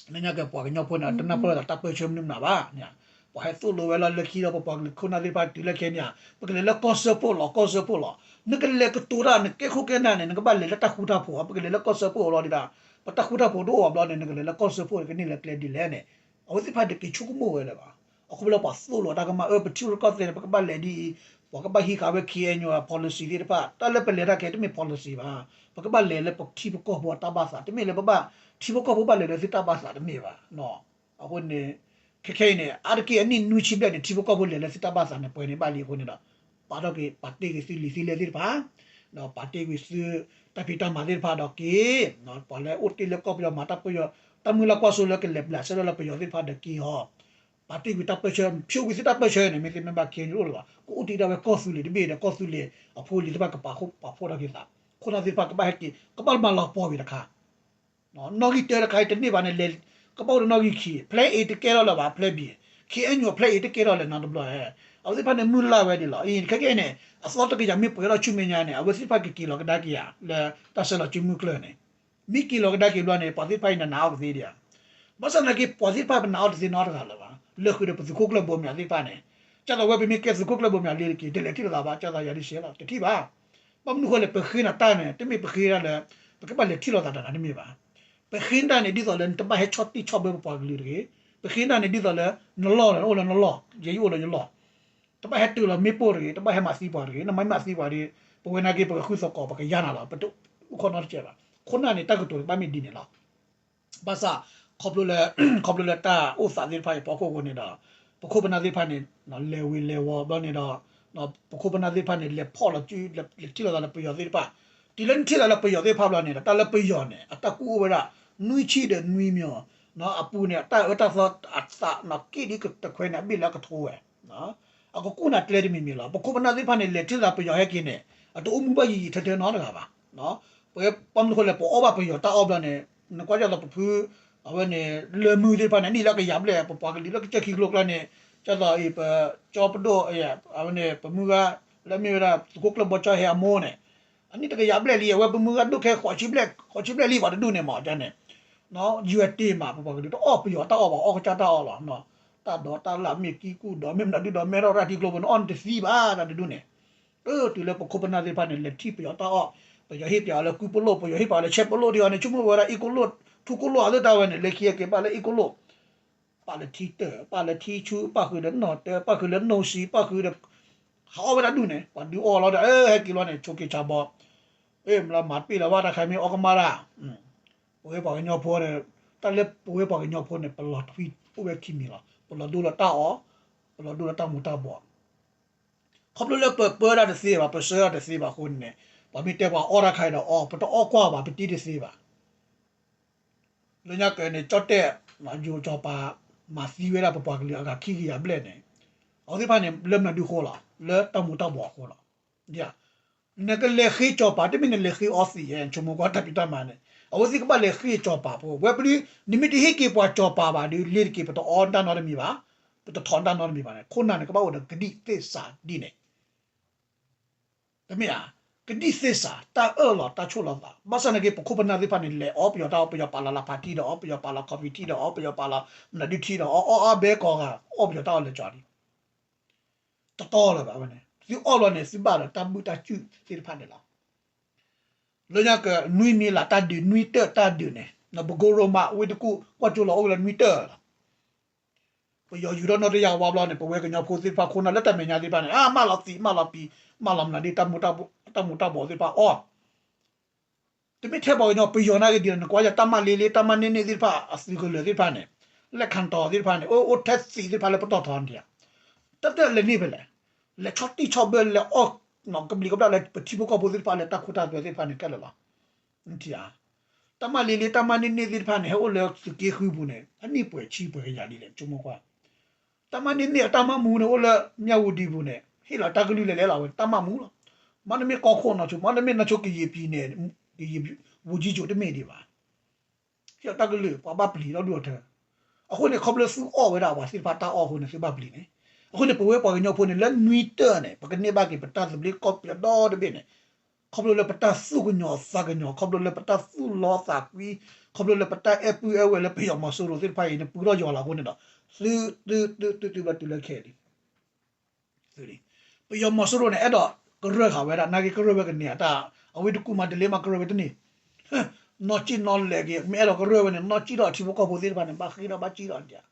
လၢညါက့ၤပှၤကညီဖိန့ၣ် တနၢ်ပၢၢ်ဒီးတၢ်ပၢၢ်ဆၢမနုၤမနုၤဘၣ်, ပှၤဟဲသိၣ်လိဝဲလီၤလၢခံဒီး ပပှၤကလုာ်ခိၣ်နၢ်သ့ၣ်တဖၣ်တုၤလၢခဲန့ၣ်ဧါ, ပကလဲၤလၢကီၢ်စၢဖှိၣ်လီၤ ကီၢ်စၢဖှိၣ်လီၤ, နကလဲၤကတိၤတၢ် နကဲခိၣ်ကဲနၢ်န့ၣ် နကဘၣ်လဲၤလၢတၢ်ဃူတၢ်ဖိး, ပကလဲၤလၢကီၢ်စၢဖှိၣ်လီၤဒၣ်, ပတၢ်ဃူတၢ်ဖိးတအိၣ်ဘျီန့ၣ် နကလဲၤလၢကီၢ်စၢဖှိၣ် ကန့ၢ်လၢကျဲဒ်လဲၣ်န့ၣ် အဝဲသ့ၣ်တဖၣ်တက့ၤဆိကမိၣ်ဝဲလၢၤဘၣ်. အဃိလၢပှၤသိၣ်လိတၢ်ကမၣ် အၢ ပထံရူၢ်ကီၢ်သဲးန့ၣ် ပကဘၣ်လဲၤဒ်အံၤ, ပှၤကဘၣ်ဟံးဃာ်ဝဲ ခ့ၣ်အဲၣ်ယူၣ် policy သ့ၣ်တဖၣ်, တၢ်လၢပလဲၤတၢ်ခဲတမ့ၢ် policy ဘၣ်, ပကဘၣ်လဲၤလၢပထံပကီၢ်ဖိအတၢ်ဘၣ်သး တမ့ၢ်လၢပဘၣ် ထံဖိကီၢ်ဖိဘၣ်လဲၤလၢသုတၢ်ဘၣ်သးတမ့ၢ်ဘၣ်. အဃိန့ၣ် ခဲခဲအံၤန့ၣ် အါတက့ၢ်အနံၣ်နွံဆံဘျဲၣ်န့ၣ် ထံဖိကီၢ်ဖိလဲၤလၢသုတၢ်ဘၣ်သးန့ၣ် ပှဲၤန့ၢ်ဘၣ်လံအဃိန့ၣ်ဒီး ပာ်ထီၣ်က့ၤ ပာ်တ့ၢ်က့ၤသုလံာ်သုလဲၢ်သ့ၣ်တဖၣ်, ဒီးပာ်တ့ၢ်ကွံာ်သုတၢ်ဖံးတၢ်မၤသ့ၣ်တဖၣ်ဒီးက့ၤ, ပှၤလၢအိၣ်တ့ၢ်လၢကီၢ်ပယီၤမၤတၢ်ပယီၤ တၢ်မုၢ်လၢ်ကွၢ်စိလၢကလဲၤဘျးစဲလၢပယီၤသ့ၣ်တဖၣ်ဒီးက့ၤအီၤ, ပာ်တ့ၢ်ကွံာ်တၢ်ပၢၢ်ဆၢ ဖျိကွံာ်သုတၢ်ပၢၢ်ဆၢန့ၣ် မ့ၢ်သ့မ့ၢ်ဘၣ် ခ့ၣ်အဲၣ်ယူၣ် တအိၣ်လၢၤဘၣ်, ကအိၣ်တ့ၢ်ဒၣ်ဝဲကီၢ်သူလ့ၤတဘ့ၣ်ဒီး ကီၢ်သူလ့ၤအဖိအလံၤသ့ၣ်တဖၣ်ကပာ်ဖှိၣ်တၢ်က့ၤသး, ခိၣ်နၢ်သ့ၣ်တဖၣ်ကဘၣ်ဟဲက့ၤ ကဘၣ်မၤလီၤပှီၢ်ဝံၤတခါ နီၣ်ဂံၢ်တၢတခါအံၤတန့ၢ်ဘၣ်န့ၣ် လဲၤ ကဘၣ်အိၣ်ဒီးနီၣ်ဂံၢ်ခံ, ဖျဲးအ့ၤတကဲထီၣ်လၢၤဘၣ် ဖျဲးဘံၣ်, ခ့ၣ်အဲၣ်ယူၣ် ဖျဲးအ့ၤတကဲထီၣ်လၢၤနီတဘျီ, အဝဲသ့ၣ်တဖၣ်န့ၣ် မုၢ်လၢ်ဝဲဒ်လီၤ. အံၤခဲကဲန့ၣ် အသီတကယၤမ့ၢ်ပှဲၤထီၣ်ဆူမဲာ်ညါန့ၣ် အဝဲသ့ၣ်တဖၣ်ကက့ၤလီၤကဒါက့ၤဧါ လၢတၢ်ဆဲးလီၤစုမုၢ်ကျၢၢ်န့ၣ်, မ့ၢ်က့ၤလီၤကဒါက့ၤဘျီန့ၣ် ပှၤသ့ၣ်တဖၣ်အံၤန့ၣ် နာ်အီၤကသ့ဒံးဧါ. ဘၣ်ဆၣ်သနာ်က့ ပှၤသ့ၣ်တဖၣ်ပနာ်အီၤတသ့နီတဂၤလၢၤဘၣ်. လၢဃုာ်ဒီးပသုးခိၣ်ကျၢၢ်ဘိမၠးသ့ၣ်တဖၣ်န့ၣ်, ကၢ်သိးဝဲပမ့ၢ်ကဲသုးခိၣ်ကျၢၢ်ဘိမၠးလံတက့ၢ် တလဲၤထံၣ်လိာ်သးဘၣ်, ကၢ်သိးယၤဒ်စဲးလီၤ တထံၣ်ဘၣ်. ဘၣ်မနုၤဃိလဲၣ် ပဃ့နၤတၢ်န့ၣ် တမ့ၢ်ပဃ့ဒၣ်လၢ ပကဘၣ်လဲၤထံၣ်လိာ်သးတဂၤတမ့ၢ်ဘၣ်. ပဃ့နၤတၢ်န့ၣ် ဒ်သိးလၢနတဘၣ်ဟဲဆီၣ်တံၢ်ဆီၣ်ဘၢပပှၤကလုာ်တဂ့ၤ. ပဃ့နၤတၢ်န့ၣ် ဒ်သိးလၢ နလီၢ်လၢနအိၣ်လၢနလီၢ် ယဲယအိၣ်လၢယလီၢ် တဘၣ်ဟဲတုၤလီၤမ့ၣ်ပိၢ်တဂ့ၤ, တဘၣ်ဟဲမၤသံပှၤတဂ့ၤ, နမၤမၤသံပှၤဒီး ပဝဲနာ်က့ ပကဃုသကိး ပကယါနၤလီၤ. ပတအိၣ်ခိးနီတစဲးဘၣ်. ခိၣ်နၢ်န့ၣ် တၢ်ကတိၤကဘၣ်မ့ၢ်ဒ်န့ၣ်လီၤ. ဘၣ်ဆၣ် ခီဖျိလၢ ခီဖျိလၢတၢ်အိၣ်သးသ့ၣ်တဖၣ်အံၤအဖီခိၣ်အဃိန့ၣ်ဒီး ပခိၣ်ပနၢ်သ့ၣ်တဖၣ်န့ၣ် လဲၤဝ့ၤလဲၤဝီၤဘျီန့ၣ်ဒီး ပခိၣ်ပနၢ်သ့ၣ်တဖၣ်န့ၣ် လဲၤဖီၣ်လီၤစု လဲၤထံၣ်လိာ်သးလၢပယီၤသ့ၣ်တဖၣ်. တုၤလၢနထံၣ်လိာ်သးလၢပယီၤသ့ၣ်တဖၣ်ဘျီန့ၣ်ဒီး တၢ်လၢပယီၤန့ၣ် အတၢ်ကူၣ်အိၣ်ဝဲဒၣ် နွံဆံဒီးနွံမၠိၤ အပူၤန့ၣ် အတၢ်အၢတၢ်သီအသးန့ၣ် က့ၣ်ဒ်တခွဲန့ၣ် အဘ့ၣ်လၢအကထိဝဲ အကကူၣ်နၤကျဲတမံၤမံၤလီၤ. ပခိၣ်ပနၢ်သ့ၣ်တဖၣ်န့ၣ် လဲၤထံၣ်သးပယီၤဟဲက့ၤန့ၣ် အတအိၣ်မူဘၣ်ယံာ်ယံာ်ထဲထဲနီတဂၤဘၣ်. ပဝဲဘၣ်မနုၤဃိလဲၣ် ပအီၣ်ဘၣ်ပယီၤတၢ်အီၣ်ဘျီန့ၣ် နကွၢ်ဒ်သိးပဖု အဝဲန့ၣ် လၢမုၢ်သ့ၣ်တဖၣ်န့ၣ် အနံၣ်လၢကယၤဘျဲၣ် ပပှၤကလုာ်လၢကစၢၢ်ခံကျိၤကျါန့ၣ် ဒ်သိးအံၤ ပကၠီပဒိၣ် အဝဲန့ၣ် ပမုၢ်ဂၤ လၢမ့ၢ်ဝဲဒၣ်သုးခိၣ်ကျၢၢ်ဘီကၠီဟဲအမိၢ်န့ၣ် အနံၣ်တကယၤဘျဲၣ်လံ အဝဲပမုၢ်ဂၤဒိၣ်ခဲ ဃိးဆံဘျဲၣ် ဃိးဆံဘျဲၣ်လံ ပှၤတဒူၣ်န့ၣ်မး ကန့ၣ် ယွဲၢ်တ့ၢ်မး ပပှၤကလုာ်တအီၣ်ပယီၤတၢ်အီၣ်ဘၣ် အီၣ်ကစၢ်တၢ်အီၣ်လီၤ. တၢ်ဒိးတၢ်လၣ်မ့ၢ်ကံကူၣ်ဒီး မ့ၢ်မနုၤဒုဒီး မဲထီၣ်ရၣ်ထံကျိပူၤန့ၣ် အီၣ်နတသံဘၣ် တၢ်တဒူၣ်န့ၣ် တုၤလၢပခိၣ်ပနၢ်သ့ၣ်တဖၣ်န့ၣ် လဲၤထံၣ်ပယီၤတၢ်အီၣ် ပယီၤဟ့ၣ်ပယီၤလၢကုၢ်ပလိၣ် ပယီၤဟ့ၣ်ပယီၤလၢဆဲးပလိၣ်ဒ်အံၤန့ၣ် ဆိကမိၣ်ဝဲဒၣ်အ့ၣ်ကိလိၣ် ထူကိလိၣ်အသ့ၣ်တၢ်ဝဲန့ၣ် လၢခံက့ၤဘၣ်လၢအ့ၣ်ကိလိၣ် ပာ်လၢထံတၢၢ် ပာ်လၢထံဆူ ပာ်ဃုာ်ဒီးနီၣ်တၢၢ် ပာ်ဃုာ်လၢနိၣ်စံ ပာ်ဃုာ်ဒီး ဟးအီၣ်ဝဲဒၣ်ဒူၣ်န့ၣ် ပှၤဒုးအီၣ်လီၤဒီး ဟဲက့ၤလီၤန့ၣ် ဆိးက့ၤဆးဘီ မ့ၢ်လၢမၤတပ့ၢ်လၢၤဘၣ် တၢ်ခါမ့ၢ်အီၣ်ကမၣ်တၢ် ပဝဲပှၤကညီဖိန့ၣ် တၢ်လၢပဝဲပှၤကညီဖိန့ၣ် ပလီၤထွံအိၣ်ဝဲခံမံၤလီၤ. ပလီၤဒိလၢတၢ်အီၣ် ပလီၤဒိလၢတၢ်မူၤတၢ်ဘှီး ခီဖျိလၢပပၢတၢ်တသ့ဘၣ် ပဆၢတၢ်တသ့ဘၣ်အဃိန့ၣ် ပှၤမ့ၢ်တဲပှၤအီၣ်တၢ်ခါအံၤဒီးအီၣ် ပတအီၣ်ကွၢ်ဘၣ် ပတ့တသ့ဘၣ်. လၢညါက့ၤန့ၣ် ကၠီၣ်တဲၣ် ယိၤကၠီၤပၤ မၤသံဝဲဒၣ်ပပှၤကလုာ်အဂၤခံကယၤဘျဲၣ်န့ၣ် အဝဲသ့ၣ်တဖၣ်န့ၣ် လၢမနုၤဒုအဃိလီၤ လၢတၢ်မူၤတၢ်ဘှီးအဃိလီၤ. နကလဲၤဃ့ကၠီၤပၤ တမ့ၢ်နလဲၤဃ့အီသံး ဆိကမိၣ်ကွၢ်တၢ်ဖံးတၢ်မၤန့ၣ် အဝဲသ့ၣ်ကဘၣ်လဲၤဃ့ကၠီၤပၤဖိ ဝဲပဒု နမ့ၢ်တဟ့ၣ်က့ၤပှၤကၠီၤပၤဘၣ်ဒီး လ့ၤတက့ၤ ပတအီတၢ်နီတမံၤဘၣ် ပတထီၣ်တၢ်နီတမံၤဘၣ်န့ၣ် ခိၣ်နၢ်န့ၣ် ကဘၣ်အိၣ်ဒီးကဒံၣ်သ့ၣ်စးဒ်န့ၣ် တမ့ၢ်ဧါ, ကဒံၣ်သ့စး တၢ်အၢၣ်လီၤတၢ်ဆိၣ်လီၤသး, ဘၣ်ဆၣ်နာ်က့ ပခိၣ်ပနၢ်သ့ၣ်တဖၣ်န့ၣ် လဲၤအီၣ်ပယီၤတၢ်အီၣ်, ပယီၤပာ်လီၤလၢဖးထံဒီးအီၣ်, ပယီၤပာ်လီၤ coffee ထံဒီးအီၣ်, ပယီၤပာ်လီၤမနုၤဒုထံဒီးအီၣ်, အီၣ်အါဘဲကိးဂၤ အီၣ်ပယီၤတၢ်အီၣ်လၢကၠီလံ. တတီလၢၤဘၣ်ဝဲန့ၣ် သုအီၣ်လီၤန့ၣ် သုဘၣ်ဒီးတၢ်ဘုၣ်တၢ်စုၣ်သ့ၣ်တဖၣ်န့ၣ်လီၤ. လၢညါကနွံမံၤလၢ်တၢ်ဒုး နွံတၢၢ်တၢ်ဒုးန့ၣ် ပကိရိမး ဝ့ၢ်တကူၣ် ကွၢ်ကၠိလီၤအိၣ်ဝဲလၢနွံတၢၢ်လီၤ. ပယီၤယူၤထီၣ်နီၣ်တယၢ်ဝါဘျီန့ၣ် ပဝဲကညီဖိသ့ၣ်တဖၣ်ခိၣ်နၢ်လၢတၢ်မဲာ်ညါသ့ၣ်တဖၣ်န့ၣ် အါ မၢလီၤသံး မၢလီၤပံၤ မၢလီၤမနုၤဒ် တၢ်မူၤတၢ်ဘှီးသ့ၣ်တဖၣ်အီၣ် တမ့ၢ်ထဲပှၤကညီ ပယီၤနာ်က့ဒ်န့ၣ် နကွၢ်ယၤတၢ်မၤလ့လ့ တၢ်မၤန့ၢ်န့ၢ်သ့ၣ်တဖၣ် အသုးကလၢၤသ့ၣ်တဖၣ်န့ၣ် လဲၣ်ခၣ်တီၤသ့ၣ်တဖၣ်န့ၣ် အိၣ်အိၣ်ထဲသံးသ့ၣ်တဖၣ်လၢပတီၢ်ထီန့ၣ်ဧါ. တၢ်တၢ်လဲၤန့ၢ်ဖဲလဲၣ်, လဲၤဆီၣ်တံၢ်ဆီၣ်ဘၢ လဲၤအီၣ်ကဘျံးကဘျၣ်လၢပထံဖိကီၢ်ဖိသ့ၣ်တဖၣ်လၢတၢ်ခိတၢ်သွဲသ့ၣ်တဖၣ်န့ၣ်ခဲလၢာ်လီၤ. နထံၣ်ဧါ, တၢ်မၤလ့လ့ တၢ်မၤန့ၢ်န့ၢ်သ့ၣ်တဖၣ်န့ၣ် ဟဲအိၣ်လၢသုးက့ဃုပူၤန့ၣ် အနံၣ်ပှဲၤဆံပှဲၤကယၤလံလဲၣ် ဆိကမိၣ်ကွၢ် တၢ်မၤန့ၢ်န့ၢ်အတၢ်မၤမူန့ၣ် အိၣ်လၢမၠၣ်ဝတံၤပူၤန့ၣ် ဟ့ၣ်လီၤတၢ်ကလုၢ်လဲၤလဲၤလီၤဝဲ တၢ်မၤမူလီၤ. မ့တမ့ၢ်ကီၢ်ခိၣ်နီၢ်ဆိ မ့တမ့ၢ်နီၢ်ဆိကယံာ်ပံၤန့ၣ် ကယံာ်ပံၤ ဝူၤကံကၠိတမ့ၢ်ဒံးဘၣ်. ဟ့ၣ်လီၤတၢ်ကလုၢ် ပှၤဘၣ်ပျံၤထီၣ်ဒူၣ်အီၤထၢ. အဃိန့ၣ် ခီဖျိသုအီၣ်ဝဲဒၣ်ပှၤသ့ၣ်တဖၣ်တၢ်အီၣ်အဃိန့ၣ် သုဘၣ်ပျံၤန့ၣ်. အဃိန့ၣ် ပဝဲပှၤကညီဖိန့ၣ် လၢနွံတၢၢ်န့ၣ် ပကန့ၢ်ဘၣ်က့ၤပတၢ်သဘျ့ကီၢ်ပယီၤဒီတဘ့ၣ်န့ၣ် ခီဖျိလၢပတၢ်သူၣ်ကညီၤသးကညီၤ ခီဖျိလၢပတၢ်သူၣ်လီသးကွံ ခီဖျိလၢပတၢ်အဲၣ်ပုၢ်အဲၣ်ဝဲၢ်လၢပယီၤမီၤစိရိၤသ့ၣ်တဖၣ်အံၤန့ၣ် ပူၤထီၣ်ယွၤလီၤအဃိန့ၣ်ဒီး သုသုသုသုဘၣ်တုၤလၢခဲအံၤလံ. ပယီၤမီၤစိရိၤန့ၣ် အဲၣ်ဒိးကရၢၢ်ဃာ်ဝဲဒၣ် နာ်က့ကရၢၢ်ဝဲကန့ၢ်အတၢ် အဝ့ၢ်တကူၣ်မၤတလ့မးကရၢၢ်ဝဲတန့ၢ် နီၢ်ကံၣ်နီၢ်လဲၤက့ၤ မ့ၢ်အဲၣ်ဒိးကရၢၢ်ဝဲန့ၣ် နီၢ်ကံၣ်ထီၣ်ထံဖိကီၢ်ဖိသ့ၣ်တဖၣ်န့ၣ် ဘၣ်ဃ့ထီၣ်ဘၣ်ကံၣ်ထီၣ်ဒံးဧါ.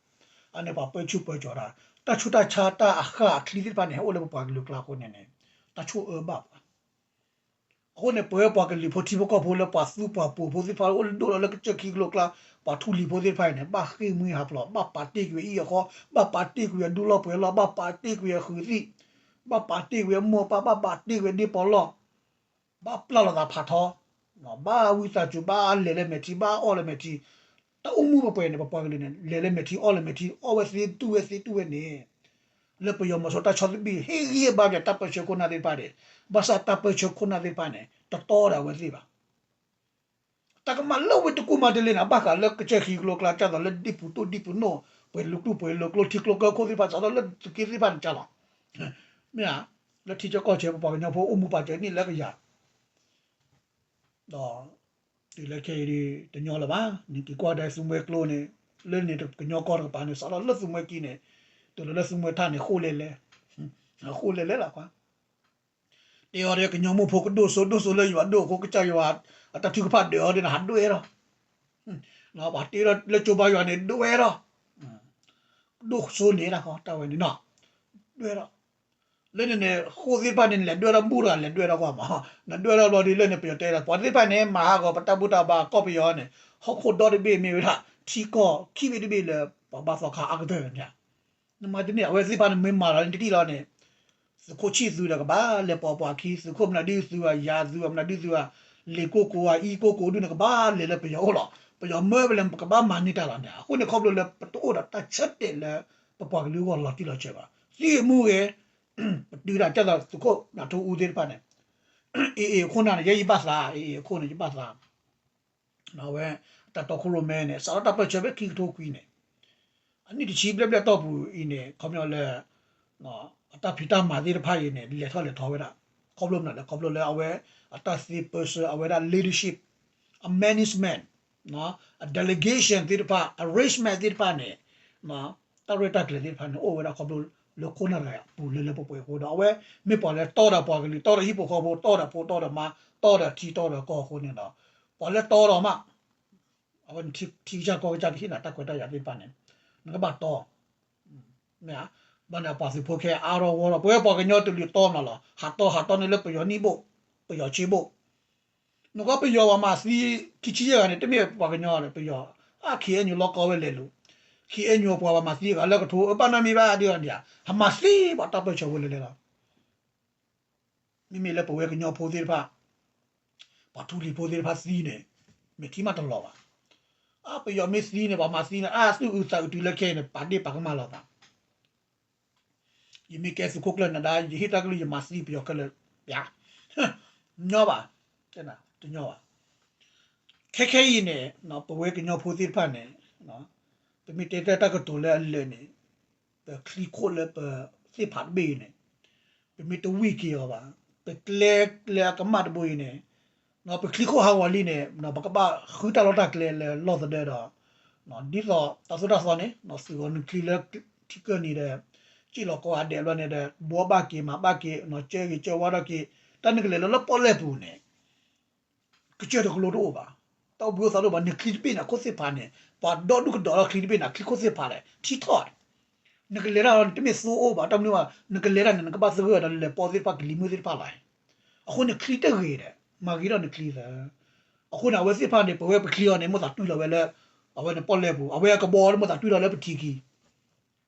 အန့ၣ်ပှၤပၢဆူၣ်ပၢကၠီၤတၢ် တၢ်ဆူးတၢ်ဆါတၢ်အဃၢ်အချံသ့ၣ်တဖၣ်န့ၣ် ဟဲအိၣ်လၢပပှၤကလုာ်ကျါအဃိန့ၣ်န့ၣ် တၢ်ဆိၣ်အၢဘၣ်ပှၤ အဃိန့ၣ် ပဝဲပှၤကလုာ်ဖိထံဖိကီၢ်ဖိလၢပှၤသူပှၤပှိၤဖိသ့ၣ်တဖၣ် အိၣ်လၢဒိၣ်လီၤလၢကစၢၢ်ခံကလိကျါ ပှၤထူလံၤဖိသ့ၣ်တဖၣ်အံၤန့ၣ် ဘၣ်ဃ့ၢ်မှံဟးဖျိး ဘၣ်ပာ်တ့ၢ်ကွံာ်ဝဲအံၣ်အဃီ ဘၣ်ပာ်တ့ၢ်ကွံာ်ဝဲဒူလီၢ်ပှဲၤလီၢ် ဘၣ်ပာ်တ့ၢ်ကွံာ်ဝဲဃုာ်သံၣ် ဘၣ်ပာ်တ့ၢ်ကွံာ်ဝဲမိၢ်ပၢ် ဘၣ်ပာ်တ့ၢ်ကွံာ်ဝဲဒ့ပီၤလီၢ် ဘၣ်ပျၢ်လိာ်သးဖးထီ ဘၣ်ဝံသးစူၤ ဘၣ်လဲၤလၢမဲာ်ထံ ဘၣ်အီၣ်လၢမဲာ်ထံ တၢ်အိၣ်မူပှဲၤပှဲၤန့ၣ် ပပှၤကလုာ်န့ၣ် လဲၤလၢမဲာ်ထံ အီၣ်လၢမဲာ်ထံ အီၣ်ဝဲသ့တူၢ်ဝဲသ့တူၢ်ဝဲန့ၣ် လၢပယီၤမီၤစိရိၤတၢ်ဆီၣ်သဘံၣ် ဟ့ၣ်ဂံၢ်ဟ့ၣ်ဘါက့ၤတၢ်ပၢဆှၢခိၣ်နၢ်သ့ၣ်တဖၣ်န့ၣ် ဘၣ်ဆၣ်တၢ်ပၢဆှၢခိၣ်နၢ်သ့ၣ်တဖၣ်န့ၣ် တတီဒီးအဝဲသ့ၣ်ဘၣ်. တၢ်ကမၤလၢဝ့ၢ်တကူၣ်မၤတလ့န့ၣ် ဘၣ်ဃးလၢကစၢၢ်ခံကလိကျါ ကၢ်သိးလၢဒ့ပူၤဒိၣ်ဒ့ပူၤနိၣ် ပှဲၤလူၤတူၢ်ပှဲၤလူၤကျိထံကျိကၢခိၣ်သ့ၣ်တဖၣ် စးထီၣ်လၢသုးက့သ့ၣ်တဖၣ်န့ၣ်ကၢ်လီၤ. မ့ၢ်ဧါ, လၢထံဆၢကီၢ်ဆၢ ပပှၤကညီဖိအိၣ်မူပာ်စၢၤနံၣ်လၢကယၤ ဒီးတုၤလၢခဲအံၤဒ်တညီလၢၤဘၣ်. နက့ၤကွၢ်ဒၣ်သုးမွဲကျိန့ၣ် လၢန့ၣ်ကညီကီၢ်တကပၤန့ၣ် စးထီၣ်လၢသုးမွဲကံန့ၣ် တုၤလီၤလၢသုးမွဲထၣ်န့ၣ် ဃိလဲၤလဲၤ ဃိလဲၤလဲၤလီၤကွၢ်. တဲအီၤဒီးကညီမိၢ်ဖိကဒိၣ်စိဒိၣ်စိလၢယွၤဒိၣ်အဃိ ကစၢ်ယွၤအတၢ်ထုကဖၣ်ဒၢးအီၤဒီး နဟးဒွဲၣ်ထီၣ် ပှၤတ့ထီၣ်လၢကၠိဘါယွၤန့ၣ် ဒွဲၣ်ထီၣ် ဒိၣ်စိန့ၣ်တၢ်ဃီ တၢ်ဝဲန့ၣ်နီၤ ဒွဲၣ်ထီၣ် လၢန့ၣ်န့ၣ် ဃိသ့ၣ်တဖၣ်န့ၣ် လဲၤဒွဲၣ်ထီၣ်ဘူၣ်တဂၤ လဲၤဒွဲၣ်ထီၣ်ကွၢ်မး နဒွဲၣ်ထီၣ်ဘျီဒ်လဲၣ်န့ၣ် ပယီၤတဲဒၣ် ပှၤသ့ၣ်တဖၣ်န့ၣ် မၤဟးဂီၤပတၢ်ဘူၣ်တၢ်ဘါကီၢ်ပယီၤန့ၣ် ဟီၣ်ခိၣ်ဒီတဘ့ၣ်မ့ၢ်ဝဲဒၣ် ထံကီၢ်ခံဘ့ၣ်တဘ့ၣ်လၢ ပှၤဘါသီခါအါကတၢၢ်န့ၣ် နမၤတန့ၢ် အဝဲသ့ၣ်တဖၣ်န့ၣ် မ့ၢ်မၤလီၤန့ၣ်တက့ၢ်လီၤန့ၣ် သုးခိၣ်ဆံၣ်သုးဒီးကဘၣ်လဲၤပိာ်ပှၤခံ သုးခိၣ်မနုၤဒုသုးဧါ ယၤသုးဧါ မနုၤဒုသုးဧါ လ့ၣ်ကိၢ်ကိၢ်ဧါ အံကိၢ်ကိၢ်ဒုန့ၣ် ကဘၣ်လဲၤလၢပယီၤအိၣ်လီၤ. ပယီၤမၢပလဲၤ ပကဘၣ်မၤန့ၢ်တၢ်လီၤန့ၣ် အဃိန့ၣ် ခီဖျိလၢပတအိၣ်ဒီးတၢ်ဆၢတဲာ်လၢ ပပှၤကလုာ်အဂီၢ်လီၤတံၢ်လီၤဆဲးဘၣ်. သံအမူဂ့ၤ ပတုၤဒၣ်ကဲသိးသုးခိၣ်နၢ်ထူအူသ့ၣ်တဖၣ်န့ၣ် အ့ၣ်အ့ၣ်အခိၣ်နၢ်န့ၣ် ယဲယဘၣ်သး အ့ၣ်အ့ၣ်အခိၣ်န့ၣ် ယဘၣ်သး အဝဲ တၢ်တီခိၣ်ရိၣ်မဲန့ၣ် စးထီၣ်တၢ်ပၢၢ်ဆၢဖဲခံကထိခွံန့ၣ် အနံၣ်တဆံဘျဲၣ်ဘျဲၣ်တီၢ်ပူၤအံၤန့ၣ် ခီပညီလၢ အတၢ်ဖံးတၢ်မၤသ့ၣ်တဖၣ်အံၤန့ၣ် လဲၤထီၣ်လဲၤထီဝဲဒၣ် ခီဖျိမနုၤလဲၣ် ခီဖျိလၢအဝဲ အတၢ်သ့ပၢဆှၢအဝဲဒၣ် leadership, a management, a delegation သ့ၣ်တဖၣ် arrangement သ့ၣ်တဖၣ်န့ၣ် တၢ်ရဲၣ်တၢ်ကျဲၤသ့ၣ်တဖၣ်န့ၣ် အိၣ်ဝဲဒၣ်ခီဖျိလၢခိၣ်နၢ်တဂၤအပူၤလၢလၢပှဲၤပှဲၤအဃိဒီး အဝဲမ့ၢ်ပှၤလၢတီဒီးပှၤကလုာ် တီဒီးဟံၣ်ဖိဃီဖိ တီဒီးဖိတီဒီးမါ တီဒီးထံတီဒီးကီၢ်အဃိန့ၣ်ဒီး ပှၤလၢတီဒီးမး အဝဲထံကစၢ်ကီၢ်ကစၢ်ကဟ့ၣ်နၤတၢ်ခွဲးတၢ်ယာ်သ့ၣ်တဖၣ်န့ၣ် နကဘၣ်တီ မ့ၢ်ဧါ, ဘၣ်န့ၣ်ပှၤသုးဖိခဲအါထီၣ်ဂီၢ်ထီၣ် ပဝဲပှၤကညီတလုာ်တီမးလီၤ ဟးတီဟးတီန့ၣ်လၢပယီၤနံၣ်ဘိၣ် ပယီၤဆ့ဘိၣ် နကွၢ်ပယီၤပှၤမၤသံ ခံဆံယဲၢ်ဂၤန့ၣ် တမ့ၢ်ပှၤကညီဒီး ပယီၤ အ ခ့အဲၣ်ယူၣ် လီၢ်ကီဝဲလဲၤလူၤ ခ့အဲၣ်ယူၣ် ပှၤမၤသံဂၤလၢကထိ အဘၣ်နီတမံၤဘၣ်ဒ်အံၤန့ၣ် ဟးမၤသံပှၤတၢ်ပၢၢ်ဆၢဖိလဲၤလဲၤလီၤ မ့မ့ၢ်လၢပဝဲကညီဖိသ့ၣ်တဖၣ် ပှၤထူလံၤဖိသ့ၣ်တဖၣ်သံန့ၣ် မဲာ်ထံမးတလီၤဘၣ်. အါ ပယီၤမ့ၢ်သံန့ၣ် ပှၤမၤသံန့ၣ် အါ သူၣ်အုးသးအုးတုၤလၢခဲအံၤန့ၣ် ပာ်ဒ့ၣ်ပာ်ကမၣ်လိာ်သး ယမ့ၢ်ကဲသုးခိၣ်ကျၢၢ်နဒါ ယဟ့ၣ်တၢ်ကလုၢ်ယမၤသံပယီၤခဲလၢာ် ပျါ ညီဘၣ် တညီဘၣ်. ခဲခဲအံၤန့ၣ် ပဝဲကညီဖိသ့ၣ်တဖၣ်န့ၣ် ပမ့ၢ်တဲတၢ်ကတိၤလၢအလၢာ်န့ၣ် ပချံခိၣ်လၢပသ့ၣ်ဖးတဘ့ၣ်အံၤန့ၣ် ပမ့ၢ်တဝံၣ်က့ၤအီၤဘၣ် ပကျဲလၢအကမၣ်တဘိအံၤန့ၣ် ပချံခိၣ်ဟးဂီၤလံန့ၣ် ပကဘၣ်ဃုတၢ်လီၢ်တၢ်ကျဲလၢလီၢ်သဒၢဒီး ဒ်သိးတၢ်သိၣ်တၢ်သီန့ၣ် သုးဂီၤနုာ်ချံလၢထံကၢၢ်နံၤဒီး စံၣ်လီၤကီအဒဲးဘျီန့ၣ်ဒီး ဘှီဘၣ်က့ၤမၤဘၣ်က့ၤ ကၢဂ့ၤကၢဝါထီၣ်က့ၤ တၢ်နုာ်ကလဲၤလၢလၢပီၣ်လဲၣ်ပူၤန့ၣ် ကစၢၢ်တကလိတအိၣ်ဘၣ်. တၢ်အိၣ်ဘှံးအိၣ်သါတအိၣ်ဘၣ် နုာ်ချံတဘ့ၣ်န့ၣ် အခိၣ်သ့ၣ်ဖးန့ၣ် ပှၤဒီဒူၣ်ကဒီးထီၣ်ချံတဘ့ၣ်န့ၣ် အချံခိၣ်သ့ၣ်ဖးလဲၣ် ထံထီၣ် နကလဲၤတၢ်လီၤန့ၣ် တမ့ၢ်သိအိၣ်ဘၣ် တၢ်မနုၤဘၣ် နကလဲၤတၢ်န့ၣ် နကဘၣ်သဂၢၢ်ဒီးလဲၤပိာ်သ့ၣ်တဖၣ်ကလံၤမုၢ်သ့ၣ်တဖၣ်လီၤ. အဃိန့ၣ် ချံတဂ့ၤဒီး မၤဂ့ၤထီၣ်နချံသၢ အဃိန့ၣ် အဝဲသ့ၣ်တဖၣ်န့ၣ် ပဝဲပချံအီၤန့ၣ် မိၣ်သးတွံၢ်လီၤဝဲလၢ အဝဲန့ၣ်ပီၣ်လဲၣ်ပူၤ အဝဲအကဘီန့ၣ် မိၣ်သးတွံၢ်လီၤလၢပထံခံ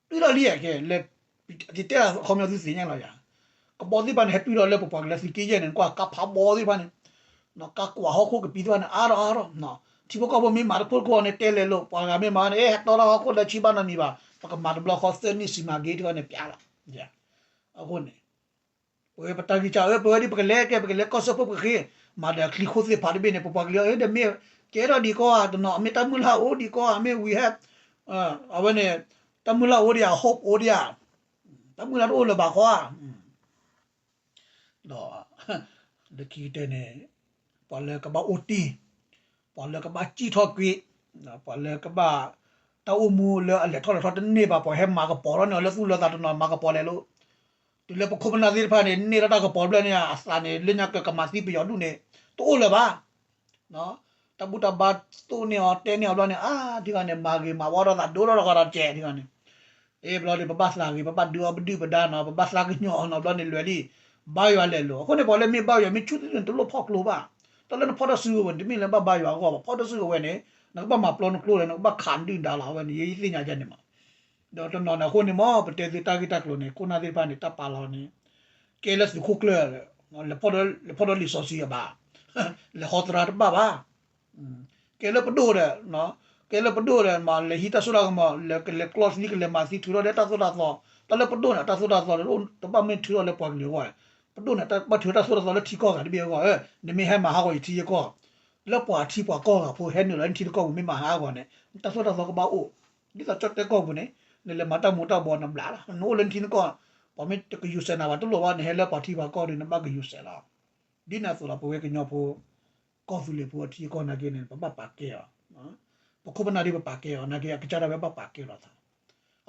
တွံၢ်လီၤလံကဲ လၢ တဲအခီပညီသုသ့ၣ်ညါလီၤယၤ ကဘီသ့ၣ်တဖၣ်န့ၣ် ဟဲတွံၢ်လီၤလၢပပှၤကလုာ်သုးက့ယဲၢ်န့ၣ် ကွၢ်ကါဖးဘီသ့ၣ်တဖၣ်န့ၣ် ကါကွၢ်ဟီၣ်ခိၣ်ကပံၤသ့ၣ်တဖၣ်န့ၣ် အါထီၣ်အါထီၣ် ထံဖိကီၢ်ဖိမ့ၢ်မၤတဖိတခိၣ်န့ၣ် တဲလဲၤလိာ် ပှၤဂၤမ့ၢ်မၤန့ၣ် အဲ ဟဲတီထီၣ်ဟီၣ်ခိၣ်လၢဆံဘၣ်နီတမံၤဘၣ် ပကမၤတဘျီဃီသၢနံၣ် စီမံကိန်းတခီန့ၣ် ပျဲလီၤ. အဃိန့ၣ် ပဝဲပတၢ်ဂံၢ်စၢ်ဧၢ ပဝဲဒ်ပကလဲၤကဲ ပကလဲၤကီၢ်စၢဖှိၣ်ပဃ့ မၤဒီးချံခိၣ်သ့ၣ်ဖးတဘ့ၣ်န့ၣ် ပပှၤကလုာ်ဧၢ ဒီးမ့ၢ်ကဲထီၣ်ဒံးကီၢ်ဧါ တနီၤ မ့ၢ်တၢ်မုၢ်လၢ်အိၣ်ဒံးကီၢ်ဧါ မ့ၢ်ဝံၤဟဲ အဝဲန့ၣ် တၢ်မုၢ်လၢ်အိၣ်ဒံးဧါ hope အိၣ်ဒံးဧါ တၢ်မုၢ်လၢ်တအိၣ်လၢၤဘၣ်ဃီဧါ ဒီး လၢခံကတၢၢ်န့ၣ် ပှၤလၢကဘၣ်အိၣ်တ့ၢ် ပှၤလၢကဘၣ်စံၣ်ထီၣ်ကွံာ် ပှၤလၢကဘၣ် တၢ်အိၣ်မူလၢအလဲၤထီၣ်လဲၤထီတန့ၢ်ဘၣ် ပှၤဟဲမၤကပီၤထီၣ်န့ၢ်အီၤလၢသူၣ်လၢသးတနီၤ မၤကပီၤလဲၤလိာ် တုၤလၢပခိၣ်ပနၢ်သ့ၣ်တဖၣ်န့ၣ် န့ၢ်ထီၣ်တၢ်ကပီၤတဖျၢၣ်န့ၣ် အသးန့ၣ် လၢညါကကမၤသံပယီၤဒူၣ်န့ၣ် တအိၣ်လၢၤဘၣ် တၢ်ဘူၣ်တၢ်ဘါသိၣ်န့ၢ်အီၤ တဲန့ၢ်အီၤဘျီန့ၣ် အါ ထံဂၤန့ၣ် မၤဂ့ၤမၤဝါထီၣ်သးဒိၣ်ထီၣ်တဂီၤဒီးကဲထံဂၤန့ၣ် အ့ ဘျီန့ၣ် ပဘၣ်သးဂ့ၤ ပဘၣ်ဒုးအီၤပဒုၣ်ပဒါနီၤ ပဘၣ်သးကညီၤအီၤနီၤ ဘျီန့ၣ်လွဲၤလံ ဘါယွၤလဲၤလိာ် အဃိန့ၣ် ပှၤလၢမ့ၢ်ဘါယွၤမ့ၢ်ဆူၣ်သ့ၣ်န့ၣ် တလိၣ်ဖီၣ်ကျိဘၣ် တၢ်လၢနဖီၣ်တၢ်စုကဝဲၤန့ၣ် တမ့ၢ်လၢဘၣ်ဘါယွၤအဂီၢ်ဘၣ် ဖီၣ်တၢ်စုကဝဲၤန့ၣ် နကဘၣ်မၤပျီနကျိဒီး နကဘၣ်ခးဒုၣ်ဒါလီၤ အဝဲန့ၣ် ယဲယသ့ၣ်ညါဒ်န့ၣ်မး ဒီးတနီၤန့ၣ် အဃိန့ၣ်မး ပတဲသုတၢ်ဂ့ၢ်တၢ်ကျိၤန့ၣ် ခိၣ်နၢ်သ့ၣ်တဖၣ်န့ၣ် တၢ်ပာ်လီၤန့ၣ် ကဲလၢသုးခိၣ်ကျၢၢ် လဲၤဖီၣ်ဒီးလံာ်စီဆှံအဘၣ် လဲၤဟီသရၣ်တဘၣ်ဘၣ် ကဲလၢပဒိၣ်ဒီး ကဲလၢပဒိၣ်ဒီး မ့ၢ်လဲၤဟံးတၢ်စိတၢ်ကမီၤ လဲၤကလဲၤကျီသံ ကလဲၤမၤသံထုးထီၣ်ဒီးတၢ်သိၣ်တၢ်သီ တၢ်လၢပဒိၣ်န့ၣ် တၢ်သိၣ်တၢ်သီ တဘၣ်မ့ၢ်ထုးထီၣ်လၢပှၤကလုာ်အဂီၢ် ပဒိၣ်န့ၣ် တၢ်ဘၣ်ထုးတၢ်သိၣ်တၢ်သီလၢထံကီၢ်ဂၤတဘ့ၣ်အဂီၢ် နမ့ၢ်ဟဲမၤဟးဂီၤယထံယကီၢ် လၢပှၤထံပှၤကီၢ်ဂၤဖိဟဲနုာ်လီၤနထံနကီၢ်ပူၤ မ့ၢ်မၤဟးဂီၤန့ၣ် နတၢ်သိၣ်တၢ်သီကဘၣ်အိၣ် ဒ်သိးကၠီၣ်တဲၣ်ကီၢ်ပူၤန့ၣ် နလဲၤမၤတၢ်မူၤတၢ်ဘှီးနဘျါလီၤ နအိၣ်လၢနထံနကီၢ် ပှၤမ့ၢ်တကယူၤစဲးနၤဘၣ်တလိၣ်ဘၣ် နဟဲလၢပှၤထံပှၤကီၢ်ဒီး နဘၣ်ကယူၤစဲးလီၤ ဒ်န့ၣ်အသိးလီၤ ပဝဲကညီဖိ ကီၢ်သူလ့ၤဖိအထံအကီၢ်နာ်က့န့ၣ် ပဘၣ်ပာ်ကဲအီၤ ပခိၣ်ပနၢ်ဒ်ပပာ်ကဲအီၤ နာ်က့အကစၢ်ဒၣ်ဝဲဘၣ်ပာ်ကဲလီၤသး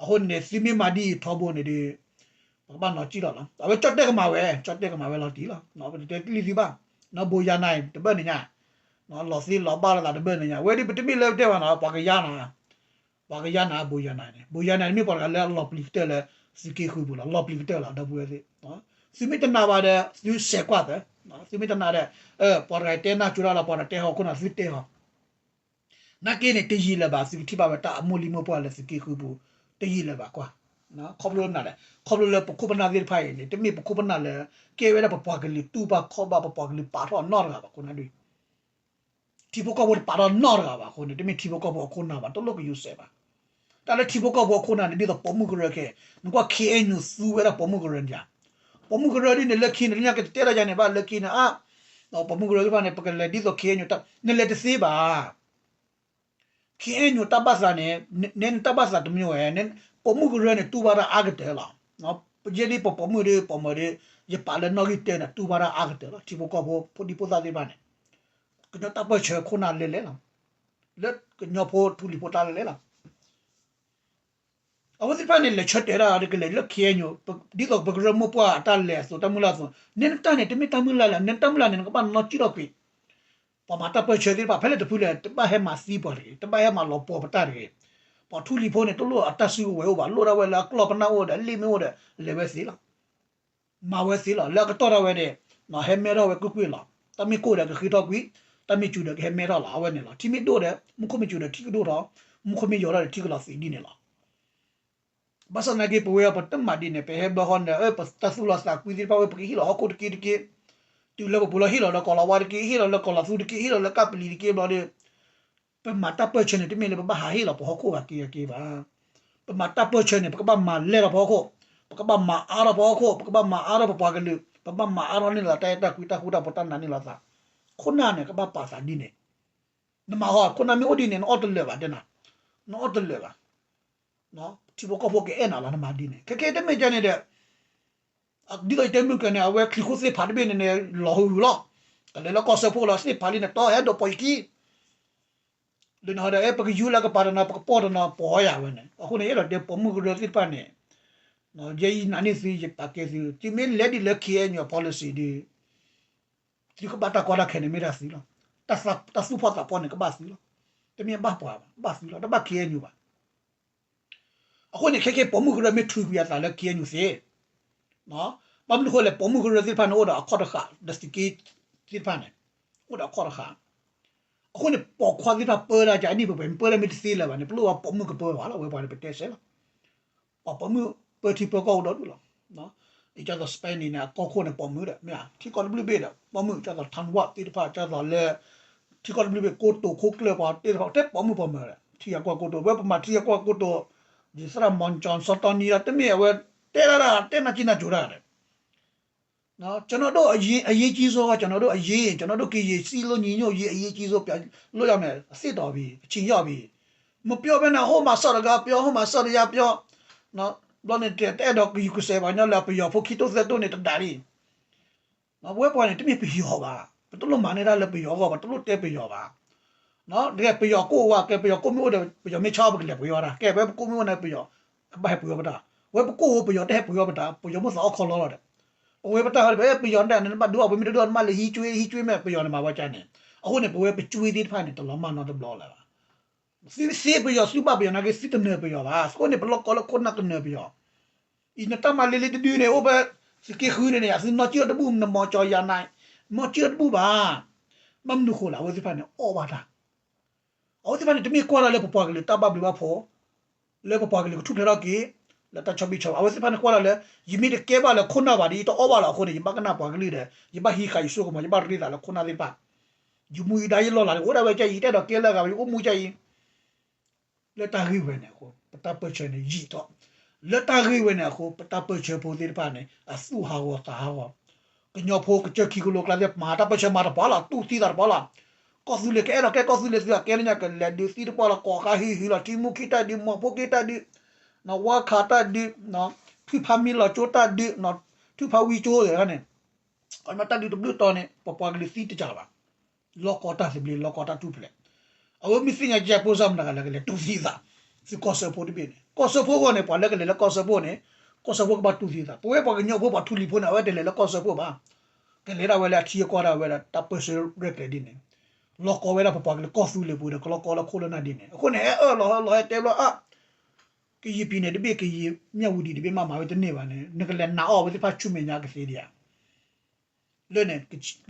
အဃိန့ၣ် သုမ့ၢ်မၤဒ်အံၤထီဘိန့ၣ်ဒီး ပကဘၣ်နီၤစံၣ်လီၤလီၤ အဝဲကၠီၣ်တဲၣ်ကမၤဝဲ ကၠီၣ်တဲၣ်ကမၤဝဲလီၤတံၢ်လီၤ ပတတဲကလံၢ်သုဘၣ် နီၢ်ဘိယါနၤအံၤ တဘၣ်န့ၣ်ညါ လီၤသ့လီၤဘၣ်လိာ်သးတဘၣ်န့ၣ်ညါ ဝဲဒ်ပတမ့ၢ်လၢပတဲဘၣ်နီၤ ပှၤကယါနၤ ပှၤကယါနၤဘိယါနၤန့ၣ် ဘိယါနၤန့ၣ်မ့ၢ်ပှၤတဂၤလၢအလီၤပျံၤကတၢၢ်လၢ သုးက့ဃုပူၤလီၤ လီၤပျံၤကတၢၢ်လီၤ ဒီပုၢ်ဝဲၢ်သ့ၣ် သုမ့ၢ်တနာ်ဘၣ်ဒီး သုဆဲးကွၢ်သၢ သုမ့ၢ်တနာ်ဒီး ပှၤတဂၤတဲနၢ်ကၠိဒၣ်လီၤ ပှၤတတဲဟီၣ်ခိၣ်နၢ်သုတဲဟီၣ် နာ်က့န့ၣ် တယံာ်လၢၤဘၣ် သုကထံၣ်ဘၣ်ဝဲတၢ်အမိၢ်လံမိၢ်ပှၢ်လၢသုးက့ဃုပူၤ တယံာ်လၢၤဘၣ်ကွၢ် ခီဖျိနၤလဲၣ် ခီဖျိလၢပခိၣ်ပနၢ်သ့ၣ်တဖၣ်အံၤန့ၣ် တမ့ၢ်ပခိၣ်ပနၢ်လၢ ကဲဝဲဒၣ်ပပှၤကလုာ်တူၢ်ဘၣ်ခီၣ်ဘၣ် ပပှၤကလုာ်ပာ်ထီၣ်နီတဂၤဘၣ် ခိၣ်နၢ်ဒု ထံဖိကီၢ်ဖိတပာ်ထီၣ်နီတဂၤဘၣ်အဃိန့ၣ် တမ့ၢ်ထံဖိကီၢ်ဖိအခိၣ်နၢ်ဘၣ် တလိၣ်ကယူၤစဲးဘၣ် တၢ်လၢထံဖိကီၢ်ဖိအခိၣ်နၢ်န့ၣ် ဒ်သိးပိာ်မုၣ်ကရၢခဲ နကွၢ် ခ့ၣ်အဲၣ်ယူၣ် သူဝဲဒၣ်ပိာ်မုၣ်ကရၢန့ၣ် ပိာ်မုၣ်ကရၢဒ်န့ၣ် လၢခံန့ၣ် လၢညါကတဲဒၣ်ယၤန့ၣ်ဘၣ် လၢခံန့ၣ် အါ ပိာ်မုၣ်ကရၢသ့ၣ်တဖၣ်န့ၣ် ပကလဲၤဒ်သိး ခ့ၣ်အဲၣ်ယူၣ် နလဲၤတသ့ဘၣ် ခ့ၣ်အဲၣ်ယူၣ်တၢ်ဘၣ်သးန့ၣ် နဲနတၢ်ဘၣ်သးတမံၤဝဲ ပိာ်မုၣ်ကရၢန့ၣ် တူၢ်ဘၣ်တၢ်အါကတၢၢ်လီၤ ယဲဒ်ပပိာ်မုၣ်ဒီး ပိာ်မုၣ်ဒီး ယပာ်လၢနီၣ်ဂံၢ်တၢန့ၣ် တူၢ်ဘၣ်တၢ်အါကတၢၢ်လီၤ ထံဖိကီၢ်ဖိ ဖိဒံဖိသၣ်သ့ၣ်တဖၣ်န့ၣ် ကညီတၢ်ပၢၢ်ဆၢခိၣ်နၢ်လဲၤလဲၤလီၤ လၢကညီဖိထူလံၤဖိတၢ်လဲၤလဲၤလီၤ အဝဲသ့ၣ်တဖၣ်န့ၣ် လဲၤဆၢတဲာ်ဒၣ်ကလဲၤလၢ ခ့ၣ်အဲၣ်ယူၣ် ဒ်သိးပကရၢမိၢ်ပှၢ်အတၢ်လဲၤအသိး တၢ်မုၢ်လၢ်အသိး နဲနတၢ်န့ၣ် တမ့ၢ်တၢ်မုၢ်လၢ်လၢၤ နဲနတၢ်မုၢ်လၢ်န့ၣ် နကဘၣ်နီၣ်ကံၣ်ထီၣ်ကွံာ် ပှၤမၤတၢ်ပၢၢ်ဆၢသ့ၣ်တဖၣ် ဖဲလဲၣ်တဖုလဲၣ် တဘၣ်ဟဲမၤသံပှၤတဂ့ၤ တဘၣ်ဟဲမၤလီၤပှီၤပတၢ်တဂ့ၤ ပှၤထူလံၤဖိန့ၣ် တလိၣ်အတၢ်စုကဝဲၤအိၣ်ဘၣ် လိၣ်ဒၣ်ဝဲလၢအကျီၢ်ပနၢ်အိၣ်ဒီး အလ့ၣ်မ့ၢ်အိၣ်ဒီး လဲၤဝဲသ့လီၤ မၤဝဲသ့လီၤ လၢအကတီၢ်ဒၣ်ဝဲန့ၣ် ဟဲမဲထီၣ်ဝဲကွ့ၢ်ကွ့ၢ်လီၤ တၢ်မ့ၢ်ကိၢ်ဒီးကဃ့ထီၣ်ကွံာ် တၢ်မ့ၢ်စူၤဒီးကဟဲမဲထီၣ်လီၤ အဝဲန့ၣ်လီၤ ထံမ့ၢ်ဒိၣ်ဒီး မူခိၣ်မ့ၢ်စူၤဒီးထံကဒိၣ်ထီၣ် မူခိၣ်မ့ၢ်ယိာ်ထီၣ်ဒီးထံကလီၤသံးဒ်န့ၣ်လီၤ ဘၣ်ဆၣ်သနာ်က့ ပဝဲပတမၤဒ်န့ၣ် ပဟဲဘျီဃီန့ၣ် ပတၢ်သူၣ်လီၤသးကွံသ့ၣ်တဖၣ်ဝဲ ပကဟ့ၣ်လီၤဟီၣ်ခိၣ်တက့တက့ တုၤလၢပပူၤလီၤဟ့ၣ်လီၤလၢကီၢ်လီၤဝါတက့ ဟ့ၣ်လီၤလၢကီၢ်လီၤသူတက့ ဟ့ၣ်လီၤလၢကပလံၤတက့ဘျီဒီး ပမၤတၢ်ပၢၢ်ဆၢန့ၣ် တမ့ၢ်လၢပဘၣ်ဟးဟ့ၣ်လီၤပဟီၣ်ခိၣ်ဂၤက့ဂၤက့ဘၣ်. ပမၤတၢ်ပၢၢ်ဆၢန့ၣ် ပကဘၣ်မၤလဲၢ်ထီၣ်ပဟီၣ်ခိၣ်, ပကဘၣ်မၤအါထီၣ်ပဟီၣ်ခိၣ်, ပကဘၣ်မၤအါထီၣ်ပပှၤကလုာ်, ပဘၣ်မၤအါထီၣ်န့ၢ်လီၤတၢ်အဲၣ်တၢ်ကွံ တၢ်ဃူတၢ်ဖိး တၢ်နာ်န့ၢ်လီၤသး. ခိၣ်နၢ်န့ၣ် ကဘၣ်ပာ်သးဒ်န့ၣ်. နမၤဟီ ခိၣ်နၢ်မ့ၢ်အိၣ်ဒ်န့ၣ် နအီၣ်တလၢာ်ဘၣ်တဲနၤ, နအီၣ်တလၢာ်ဘၣ်. ထံဖိကီၢ်ဖိကအဲၣ်နၤလီၤ နမၤဒ်န့ၣ်. ခဲခဲတမ့ၢ်ကဲန့ၣ်ဒီး ဒ်သိးယတဲမုၢ်ကၢန့ၣ် အဝဲချံခိၣ်သ့ၣ်ဖးတဘ့ၣ်န့ၣ်န့ၣ် လီၤဟုၣ်ဟုၣ်လီၤ. ကလဲၤလၢကီၢ်စၢဖှိၣ်လီၤ သ့ၣ်ဖးလံန့ၣ် တီဟဲဒိးပိာ်ယခံ ဒီးနဟီဒီး အဲ ပကယူၤလၢကပၤတနီၤ ပကပီၢ်တနီၤ ပီၢ်ယၤဝဲန့ၣ် အဃိန့ၣ် အဲၣ်ဒိးတဲပိာ်မုၣ်ကရၢသ့ၣ်တဖၣ်န့ၣ် ယဲယနာ်န့ၢ်သု ယပာ်ကဲသု သုမ့ၢ်လဲၤဒ်လၢ ခ့အဲၣ်ယူၣ် အ policy ဒီး သုကဘၣ်တၢ်ကီတၢ်ခဲန့ၣ်မ့ၢ်ဒၣ်သုလီၤ. တၢ်သူၣ်ဖှီၣ်သးဖှီၣ်န့ၣ် ကဘၣ်သုလီၤ. တမ့ၢ်ဘၣ်ပှၤဘၣ် ဘၣ်သုလီၤ တဘၣ် ခ့အဲၣ်ယူၣ် ဘၣ်. အဃိန့ၣ် ခဲကဲပိာ်မုၣ်ကရၢမ့ၢ်ထုးကွံာ်အသးလၢ ခ့အဲၣ်ယူၣ် သ့ ဘၣ်မနုၤအဃိလဲၣ် ပိာ်မုၣ်ကရၢသ့ၣ်တဖၣ်န့ၣ် အိၣ်ဒီးအခီၣ်တဃာ် ဒီးသုးက့သ့ၣ်တဖၣ်န့ၣ် အိၣ်ဒီးအခီၣ်တဃာ်. အဃိန့ၣ် ပိာ်ခွါသ့ၣ်တဖၣ်ပၢဒၣ်ကန့ၣ် ပှဲၤပှဲၤ ပၢဒၣ်မ့ၢ်တသ့လၢၤဘၣ်န့ၣ် ပလိၣ်ဝဲပိာ်မုၣ်ကပၢဘၣ်လီၤ ဝဲပှၤန့ၣ် ပတဲစဲလီၤ. ပှၤပိာ်မုၣ်ပၢထံပၢကီၢ်အိၣ်ဒီဒူၣ်လီၤ. ဒ်သိး Spain န့ၣ် အကီၢ်ခိၣ်န့ၣ် ပိာ်မုၣ်ဒီး မ့ၢ်ထံကီၢ်တဘျုးဘ့ၣ်ဒီး ပိာ်မုၣ် ဒ်သိး Taiwan သ့ၣ်တဖၣ် ဒ်သိးလၢ ထံကီၢ်တဘျုးဘ့ၣ် ကိတိာ်ခိၣ်ကျၢၢ်ပှၤသ့ၣ်တဖၣ် တဲပိာ်မုၣ်ပိာ်မၢၤဒီး ထံဂၤကီၢ်ဂၤကိတိာ် ဝဲပမၤထံဂၤကီၢ်ဂၤကိတိာ် ဒ်သိး မီၣ်ကၠီၣ် စီၤတီနံဒီး တမ့ၢ်အဝဲ တဲဒၣ် တဲနၢ်က့နၢ်ကိၤတၢ်ဒီး ကျွန်တော်တို့အရေး အရေးကြီးဆုံးက ကျွန်တော်တို့အရေး ကျွန်တော်တို့ကရင်စည်းလုံးညီညွတ်ရေး အရေးကြီးဆုံး ပြန်လွတ်ရမယ် အသင့်တော်ပြီ အချိန်ရောက်ပြီ မပြောဘဲနဲ့ ဟိုမှာဆော့တကားပြော ဟိုမှာဆော့တရားပြော ဘျီန့ၣ် တအဲၣ်ဒိးကယူၤကစဲးပှၤကညီလၢပယီၤဖိခံတိၢ်သၢတိၢ်န့ၣ် တဒၣ်လံ ပဝဲပှၤန့ၣ် တမ့ၢ်ပယီၤဘၣ် ပတလိၣ်မၤန့ၢ်တၢ်လၢပယီၤအဂီၢ် ပတလိၣ်တဲပယီၤဘၣ် တကယ်ပယီၤကိၢ်ဝဲ ကဲပယီၤကိၢ်မ့ၢ်အိၣ်ဒီး ပယီၤမ့ၢ်ဆါ ပကလဲၤပှ့ၤဝဲဒၣ် ကဲဝဲပကိၢ်မ့ၢ်အိၣ်န့ၣ် ပယီၤ ကဘၣ်ဟဲပှ့ၤဝဲပတၢ် ဝဲပကိၢ်ဝဲပယီၤတဟဲပှ့ၤဝဲပတၢ် ပယီၤမ့ၢ်သးအီၣ်ခီလီလီၤဒီး ပဝဲပတၢ်ဟဲဒီး ပယီၤဒၣ်န့ၣ် နဘၣ်ဒုးအီၣ်ပမ့ၢ်တဒုးအီၣ်နဘၣ်လဲၤဟံးကွ့ ဟံးကွ့မ့ၢ်ပယီၤန့ၣ်မၤဝဲကန့ၣ် အဃိန့ၣ် ပဝဲပကွ့သ့ၣ်တဖၣ်န့ၣ် တလီၤမၢ်နီတဘျီလၢၤဘၣ် သုသ့ပယီၤ သုဘၣ်ပယီၤနာ်က့ သုတနၢၤပယီၤဘၣ် အဃိန့ၣ် ပလီၢ်ကီလၢခိၣ်နၢ်ကနၢၤပယီၤ အံၤနတၢ်မၤလ့လ့တဒုန့ၣ် အိၣ်ဖဲသုးက့ဃုန့ၣ်န့ၣ် သုနီၢ်ကံၣ်အီၣ်တဘူၣ် နမီၤကၠီယၤနၤ မီၤကၠံၣ်အီၣ်တဘူၣ်ဘၣ် ဘၣ်မနုၤဃိလဲၣ် အဝဲသ့ၣ်တဖၣ်န့ၣ် အီၣ်ဘၣ်တၢ် အဝဲသ့ၣ်တဖၣ်န့ၣ် တမ့ၢ်ကွၢ်ဒၣ်လၢပပှၤကလုာ်တၢ်ဘၣ်ဘျုးဘၣ်ဖှိၣ် လၢပပှၤကလုာ်ကထူၣ်ဖျဲးထီၣ်က့ၤ လၢတၢ်ဆီဘံၣ်ဆီဘၣ် အဝဲသ့ၣ်တဖၣ်န့ၣ်ကွၢ်ဒၣ်လၢ ယမ့ၢ်တကဲဘၣ်လၢခိၣ်နၢ်ဘၣ်ဒီး ယတအီၣ်ဘၣ်လၢၤအဃိန့ၣ် ယဘၣ်ကနၣ်ပှၤကလုာ်ဒီး ယဘၣ်ဟံးဃာ်ယစိကမီၤ ယဘၣ်ရ့သးလၢခိၣ်နၢ်သ့ၣ်တဖၣ် ယမူယဒါယလီၢ်လၤ အိၣ်ဒၣ်ဝဲကဲအံၤ တအဲၣ်ဒိးကဲလၢအဂၤဘၣ် ယအိၣ်မူကဲအံၤ လၢတၢ်ဂ့ၢ်ဝဲန့ၣ်အဃိ ပတၢ်ပၢၢ်ဆၢန့ၣ် ယံာ်ထီၣ် လၢတၢ်ဂ့ၢ်ဝဲန့ၣ်အဃိ ပတၢ်ပၢၢ်ဆၢဖိသ့ၣ်တဖၣ်န့ၣ် အသူၣ်ဟးဂီၤသးဟးဂီၤ ကညီဖိကစၢၢ်ခံကလိကျါသ့ၣ် မၤတၢ်ပၢၢ်ဆၢမၤတပှၤလီၤ တူၢ်သံသးတပှၤလီၤ ကီၢ်သူလ့ၤကအဲၣ်ဒိးကဲကီၢ်သူလ့ၤသုးအကဲလၢညါ ကလဲၤဒုးသံတပှၢ်လီၤ ကိးဃါဟံးဟံးလီၤ ထံမူခံတၢ်ဒုး မီၢ်ဖိက့တၢ်ဒုး ဝါခးတၢ်ဒုး ဖုဖါမံလီၤကၠိတၢ်ဒုး ဖုဖါဝံကၠိန့ၣ် တၢ်ဒုးတဘျုးတီၤန့ၣ် ပပှၤကလုာ်သံတကးလၢၤဘၣ် လီၢ်ကီတၢ်သဘျ့ လီၢ်ကီတၢ်ထူၣ်ဖျဲး အဝဲမ့ၢ်သ့ၣ်ညါကဲဖိစၢ်မတၤဂၤလၢကလဲၤတူၢ်သံသး သုကီၢ်စၢဖှိၣ်တဘ့ၣ်န့ၣ် ကီၢ်စၢဖှိၣ်အဂီၢ်န့ၣ် ပှၤလၢကလဲၤလၢကီၢ်စၢဖှိၣ်န့ၣ် ကီၢ်စၢဖှိၣ်ကဘၣ်တူၢ်သံသး ပဝဲပှၤကညီဖိပှၤထူလံၤဖိန့ၣ် အဝဲတလဲၤလၢကီၢ်စၢဖှိၣ်ဘၣ် ကလဲၤဒၣ်ဝဲလၢအထံအကီၢ်ဒၣ်ဝဲဒၣ်တၢ်ပၢၢ်ဆၢရဲၣ်ကျဲၤဒ်န့ၣ် လီၢ်ကီဝဲဒၣ်ပပှၤကလုာ်ကီၢ်သူလ့ၤပူၤဒီး ကလီၢ်ကီလၢခိၣ်လၢနၢ်ဒ်န့ၣ် အဃိန့ၣ် ဟဲအၢၣ်လီၤဟဲလီၤဟဲတဲဘျီအါ ကယံာ်ပံၤန့ၣ်တဘ့ၣ် ကယံာ်မၠၣ်ဝူဒံးတဘ့ၣ် မ့ၢ်မၤဝဲတန့ၢ်ဘၣ်န့ၣ် နကလဲၤနာ်အီၣ်ဝဲသ့ၣ်တဖၣ်ဆူမဲာ်ညါကသ့ဒံးဧါ လၢန့ၣ်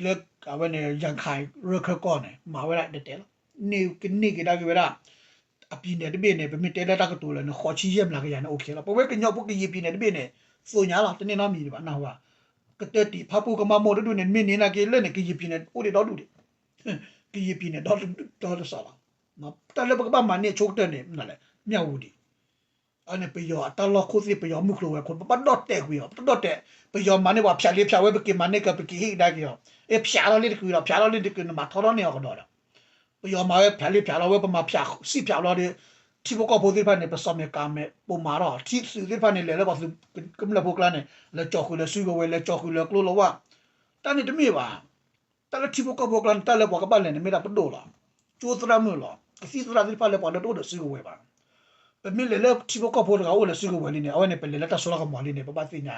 လၢအဝဲန့ၣ် ရခိုင် ရၢခၢၣ်ကီၢ်န့ၣ် မၤဝဲဒၣ်တဲတဲလီၤ န့ၢ်ကန့ၢ်က့ၤဒၣ်က့ၤဝဲဒၣ် အပံၤနဲၣ်တဘ့ၣ်န့ၣ် ပမ့ၢ်တဲလၢတၢ်ကတိၤလၢန့ၣ် ဃိးဆံယဲၢ်မျးကယၤန့ၣ် အိၣ်ခ့လီၤ ပဝဲကညီဖိကယံာ်ပံၤနဲၣ်တဘ့ၣ်န့ၣ် သိညါလီၤ တန့ၢ်နီတမံၤဘၣ် နၢ်ဟူဧါ ကတၢၢ်တံာ်ဖးပူကမၤမိၢ်တဒူၣ်န့ၣ် မ့ၢ်န့ၢ်နာ်က့လၢန့ၣ် ကယံာ်ပံၤနဲၣ်အိၣ်ဒံးဒီဒူၣ်ဒံး ကယံာ်ပံၤနဲၣ်ဒီတစးလီၤ တၢ်လၢပကဘၣ်မၤန့ၢ်အဆိကတၢၢ်န့ၣ် မ့ၢ်လဲၣ် မၠၣ်ဝူဒံး အန့ၣ်ပယီၤအတၢ်လီၢ်ခိၣ်သ့ၣ် ပယီၤမုၢ်ကျိၤဝဲၤကွာ် ပဘၣ်ဒီၣ်တဲာ်ကွံာ်အီၤ ပတဒီၣ်တဲာ် ပယီၤမၤန့ၢ်ပှၤဖၠးလ့ဖၠးဝဲ ပက့ၤမၤန့ၢ်က့ၤ ပက့ၤဟ့ၣ်ကဒါက့ၤအီၤ အ့ ဖၠးထီၣ်လံတကုာ်ဒီး ဖၠးထီၣ်လံတကုာ် နမၤထီထီၣ်န့ၢ်အီၤကဒီးဒီး ပယီၤမၤဝဲဖၠးလ့ဖၠးလီၤဝဲ ပမၤဖၠးစံၣ်ဖၠးဘျီဒီး ထံဖိကီၢ်ဖိသ့ၣ်တဖၣ်န့ၣ် ပစီၤမ့ၢ်ကၤမဲာ်ပိာ်မၤထီၣ် ထံသုးသ့ၣ်တဖၣ်န့ၣ် လဲၤလၢပှၤသုးကမျၢၢ်ဖိကျါန့ၣ် လဲၤကၠီဃုာ်လၢစုကဝဲၤ လဲၤကၠီဃုာ်လၢကျိလီၤဝါ တၢ်န့ၣ်တမ့ၢ်ဘၣ် တၢ်လၢထံဖိကီၢ်ဖိကျါန့ၣ် တၢ်လၢပှၤကဘၣ်လဲၤန့ၣ် မ့ၢ်ဒၣ်ပဒိၣ်လီၤ ကၠိသရၣ်မုၣ်လီၤ ကသံၣ်သရၣ်သ့ၣ်တဖၣ်လၢပှၤလၢတအိၣ်ဒီးစုကဝဲၤဘၣ် ပမ့ၢ်လဲၤလၢထံဖိကီၢ်ဖိတဂၤအိၣ်လၢစုကဝဲၤလံန့ၣ် အဝဲန့ၣ် ပလဲၤလၢတၢ်စိတၢ်ကမီၤလံန့ၣ် ပဘၣ်သ့ၣ်ညါ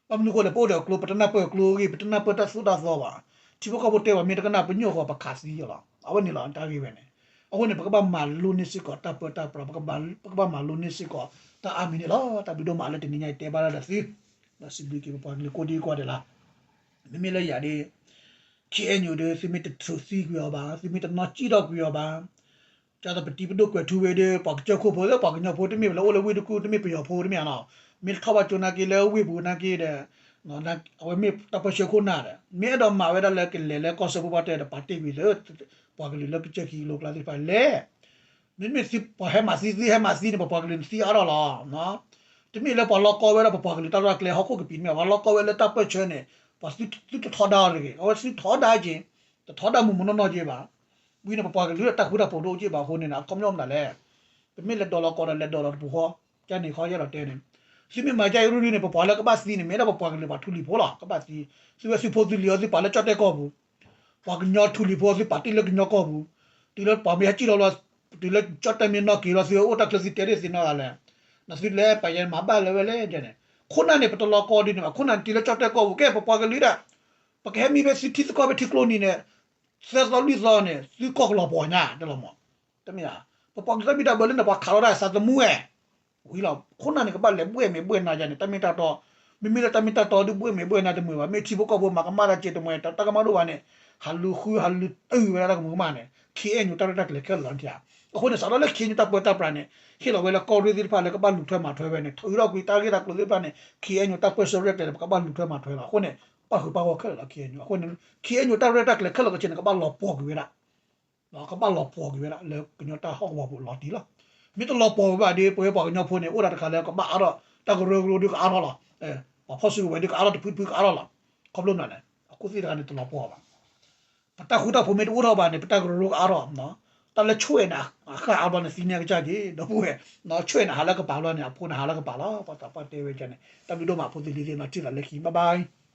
ဘၣ်မနုၤအဃိလဲၣ် ပအိၣ်ဒီးကျိ ပတနၢ်ပၢၢ်ကျိအဂ့ၢ် ပတနၢ်ပၢၢ်တၢ်သိၣ်တၢ်သီဘၣ် ထံဖိကီၢ်ဖိတဲဘၣ်မ့ၢ်တကနၣ် ပညိၣ်ဃီပခးသံလီၤ အဝဲန့ၣ်လီၤ တၢ်ဂ့ၢ်ဝဲန့ၣ် အဃိန့ၣ် ပကဘၣ်မၤလိန့ၢ်စ့ၢ်ကီးတၢ်ပၢတၢ်ပြး ပကဘၣ်မၤလိန့ၢ်စ့ၢ်ကီး တၢ်အါမံၤန့ၣ်လီၤ တၢ်ဘျုးဒိၣ်မးလၢတနံၤညါအံၤတဲဘၣ်ဒၣ်ဒီးသု ဒီးစံးဘျုးက့ၤပပှၤကလုာ်ကိးဒံကိးဂၤဒဲးလီၤ မ့မ့ၢ်လၢယၤဒီး ခ့အဲၣ်ယူၣ်ဒီး သုမ့ၢ်တထုးသံကွံာ်အီၤဘၣ် သုမ့ၢ်တနီၣ်စံၣ်ထီၣ်ကွံာ်အီၤဘၣ် ဒ်သိးပတံၤပဒိၣ်ကွဲးထူဝ့ဒီး ပှၤကစၢၢ်ခိၣ်ဖိလၢပှၤကညီဖိတမ့ၢ်လၢအိၣ်လၢဝ့ၢ်တကူၣ် တမ့ၢ်ပယီၤဖိတမ့ၢ်ဧါနီၤ မ့ၢ်တထီၣ်ဘၣ်ကၠိနာ်က့လၢဝ့ၢ်ပူၤနာ်က့ဒီး အဝဲမ့ၢ်တၢ်ပၢဆှၢခိၣ်နၢ်ဒီး မ့ၢ်အဲၣ်ဒိးမၤဝဲဒၣ်လၢကလဲၤလၢကီၢ်စၢဖှိၣ်ဘၣ်တဲဒီး ပာ်တ့ၢ်ကွံာ်လၢ ပှၤကလုာ်လၢကစၢၢ်ခံကလိကျါသ့ၣ်တဖၣ်လဲၣ် မ့မ့ၢ်သုပှၤဟဲမၤသံ သုဟဲမၤသံန့ၣ် ပပှၤကလုာ်န့ၣ်သံအါထီၣ်လီၤ တမ့ၢ်လၢပှၤလီၢ်ကီဝဲဒၣ်ပပှၤကလုာ်တၢ်ရဲၣ်ကျဲၤဟီၣ်ခိၣ်ကပံာ်တမ့ၢ် ပှၤလီၢ်ကီဝဲလၢတၢ်ပၢဆှၢန့ၣ် ပှၤသုတထီဒါအီၤတဂ့ၤ အဝဲသုထီဒါက့ၤ တထီဒါမုၢ်မုၢ်နီၢ်နီၢ်က့ၤဘၣ် ဝံၤန့ၣ် ပပှၤကလုာ်တၢ်ဃူတၢ်ဖိးတအိၣ်က့ၤဘၣ်အဃိန့ၣ် အခီပညီမနုၤလဲၣ် ပမ့ၢ်လဲၤဒိးလီၤကီဒီးလဲၤဒိးလီၤတပူၤဃီ ကန့ၣ်ခီယအဲၣ်ဒိးတဲန့ၣ် သုမ့ၢ်မၤဒ်အံၤရူၢ်ရူၢ်န့ၣ် ပပှၤလၢကဘၣ်သံန့ၣ် မ့ၢ်ဒၣ်ပပှၤကလုာ်ပှၤထူလံၤဖိလီၤ. ကဘၣ်သံ, သုဝဲသုဖိသုလံၤအီၤ သုပာ်လၢကၠီၣ်တဲၣ်ကီၢ်ပူၤ, ပှၤကညီထူလံၤဖိအီၤ သုပာ်တ့ၢ်လၢကညီကီၢ်ပူၤ, တုၤလၢပှၤမ့ၢ်ဟဲစံၣ်လီၤလီၤ, တုၤလၢကၠီၣ်တဲၣ်မ့ၢ်နီၢ်က့ၤလီၤ သုအိၣ်တၢ်ချၢသုတဲတ့ၢ်သ့ၣ်နီၣ်ဂၤလဲၣ်, နသုလဲၤပာ်ယဲမၤဘၣ်လၢၤဝဲလဲၣ်န့ၣ်, ခိၣ်နၢ်န့ၣ် ပတလီၤကီဒ်န့ၣ်ဘၣ်, ခိၣ်နၢ်န့ၣ်တုၤလၢကၠီၣ်တဲၣ်ကီၢ်ပူၤ ကဲပပှၤကလုာ်ဒၣ်, ပကဟဲမံဖဲသုထံသကိးဖဲထံကျိနံၤန့ၣ်, သၢသီလွံၢ်သီန့ၣ် သုကီၢ်ကလီၤပှီၢ်ညါ တလီၤမး တမ့ၢ်ဧါ, ပပှၤကလုာ်တၢ်မ့ၢ်တၢ်ဘၢလၢနပှၤခးလီၤတၢ်သးသမူဝဲ, ဝံၤလီၤ ခိၣ်နၢ်န့ၣ် ကဘၣ်လဲၤဘှဲၣ်မဲာ်ဘှဲၣ်နါယါန့ၣ် တၢ်မ့ၢ်တၢ်တီ, မ့မ့ၢ်လၢတၢ်မ့ၢ်တၢ်တီဒုးဘှဲၣ်မဲာ်ဘှဲၣ်နါတမုာ်ဘၣ်, မ့ၢ်ထံဖိကီၢ်ဖိမၤကမၣ်တၢ်ကဲတမံၤ တၢ်ကမၣ်ဒိၣ်ဘၣ်န့ၣ်, ဟးလူၤဃုဟးလူၤတုၤဝဲဒၣ်တၢ်ကမူၤကမၣ်န့ၣ် ခ့ၣ်အဲၣ်ယူၤ တၢ်ရဲၣ်တၢ်ကျဲၤခဲလၢာ်လီၤထံဧါ, အဃိန့ၣ် စးထီၣ်လၢ ခ့ၣ်အဲၣ်ယူၤ တၢ်ပၢတၢ်ပြးန့ၣ် ဟ့ၣ်လီၤဝဲလၢကီၢ်ရ့ၣ်သ့ၣ်တဖၣ်လၢကဘၣ်လူၤထွဲမၤထွဲဝဲန့ၣ် ထုးထီၣ်ကွံာ်တၢ်ဂ့ၢ်တၢ်ကျိၤသ့ၣ်တဖၣ်န့ၣ် ခ့ၣ်အဲၣ်ယူၤ တၢ်ပၢဆှၢရဲၣ်ကျဲၤန့ၣ် ပကဘၣ်လူၤထွဲမၤထွဲလီၤ. အဃိန့ၣ် ပၣ်ဃုာ်ပၣ်ဂီၢ်ခဲလၢာ်လီၤ ခ့ၣ်အဲၣ်ယူၤ, အဃိန့ၣ် ခ့ၣ်အဲၣ်ယူၤ တၢ်ရဲၣ်တၢ်ကျဲၤခဲလၢာ်ခဲဆ့န့ၣ် ကဘၣ်လီၤပှီၢ်ကွံာ်ဝဲဒၣ် ကဘၣ်လီၤပှီၢ်ကွံာ်ဝဲဒၣ်လၢကညီတၢ်ဟီၣ်ကဝီၤပူၤလီၤတံၢ်လီၤ. မ့ၢ်တလီၤပှီၢ်ဝဲဘၣ်ဒီး ပဝဲပှၤကညီဖိန့ၣ် အိၣ်ဒၣ်တခါလၢကဘၣ်အါထီၣ် တၢ်ကရၢကရိဒုးကအါထီၣ်လီၤ. ပှၤဖီၣ်စုကဝဲၤဒုးကအါထီၣ် တဖုတဖုကအါထီၣ်လီၤ. ခီဖျိမနုၤလဲၣ်, အခိၣ်သ့ၣ်တခါန့ၣ် တလီၤပှီၢ်ဘၣ်. ပတၢ်ဃူတၢ်ဖိးမ့ၢ်တအိၣ်ထီၣ်ဘၣ်န့ၣ် ပတၢ်ကရၢကရိကအါထီၣ်, တၢ်လၢဆွဲၣ်န့ၣ် အဃၣ်အါဘျီန့ၣ် သံန့ၢ်အကစၢ်က့ၤ ဒီပုၢ်ဝဲၢ်, ဆွဲၣ်န့ၣ်ဟးလၢကပၤဘျီန့ၣ် အဖိန့ၣ်ဟးလၢကပၤလီၤ. ပှၤသးပှၢ်တဲဝဲန့ၣ် တၢ်ဘျုးဒိၣ်မး ဖိသ့ၣ်လံၤသ့ၣ်နီၣ် ထံၣ်သးလၢခံ bye bye.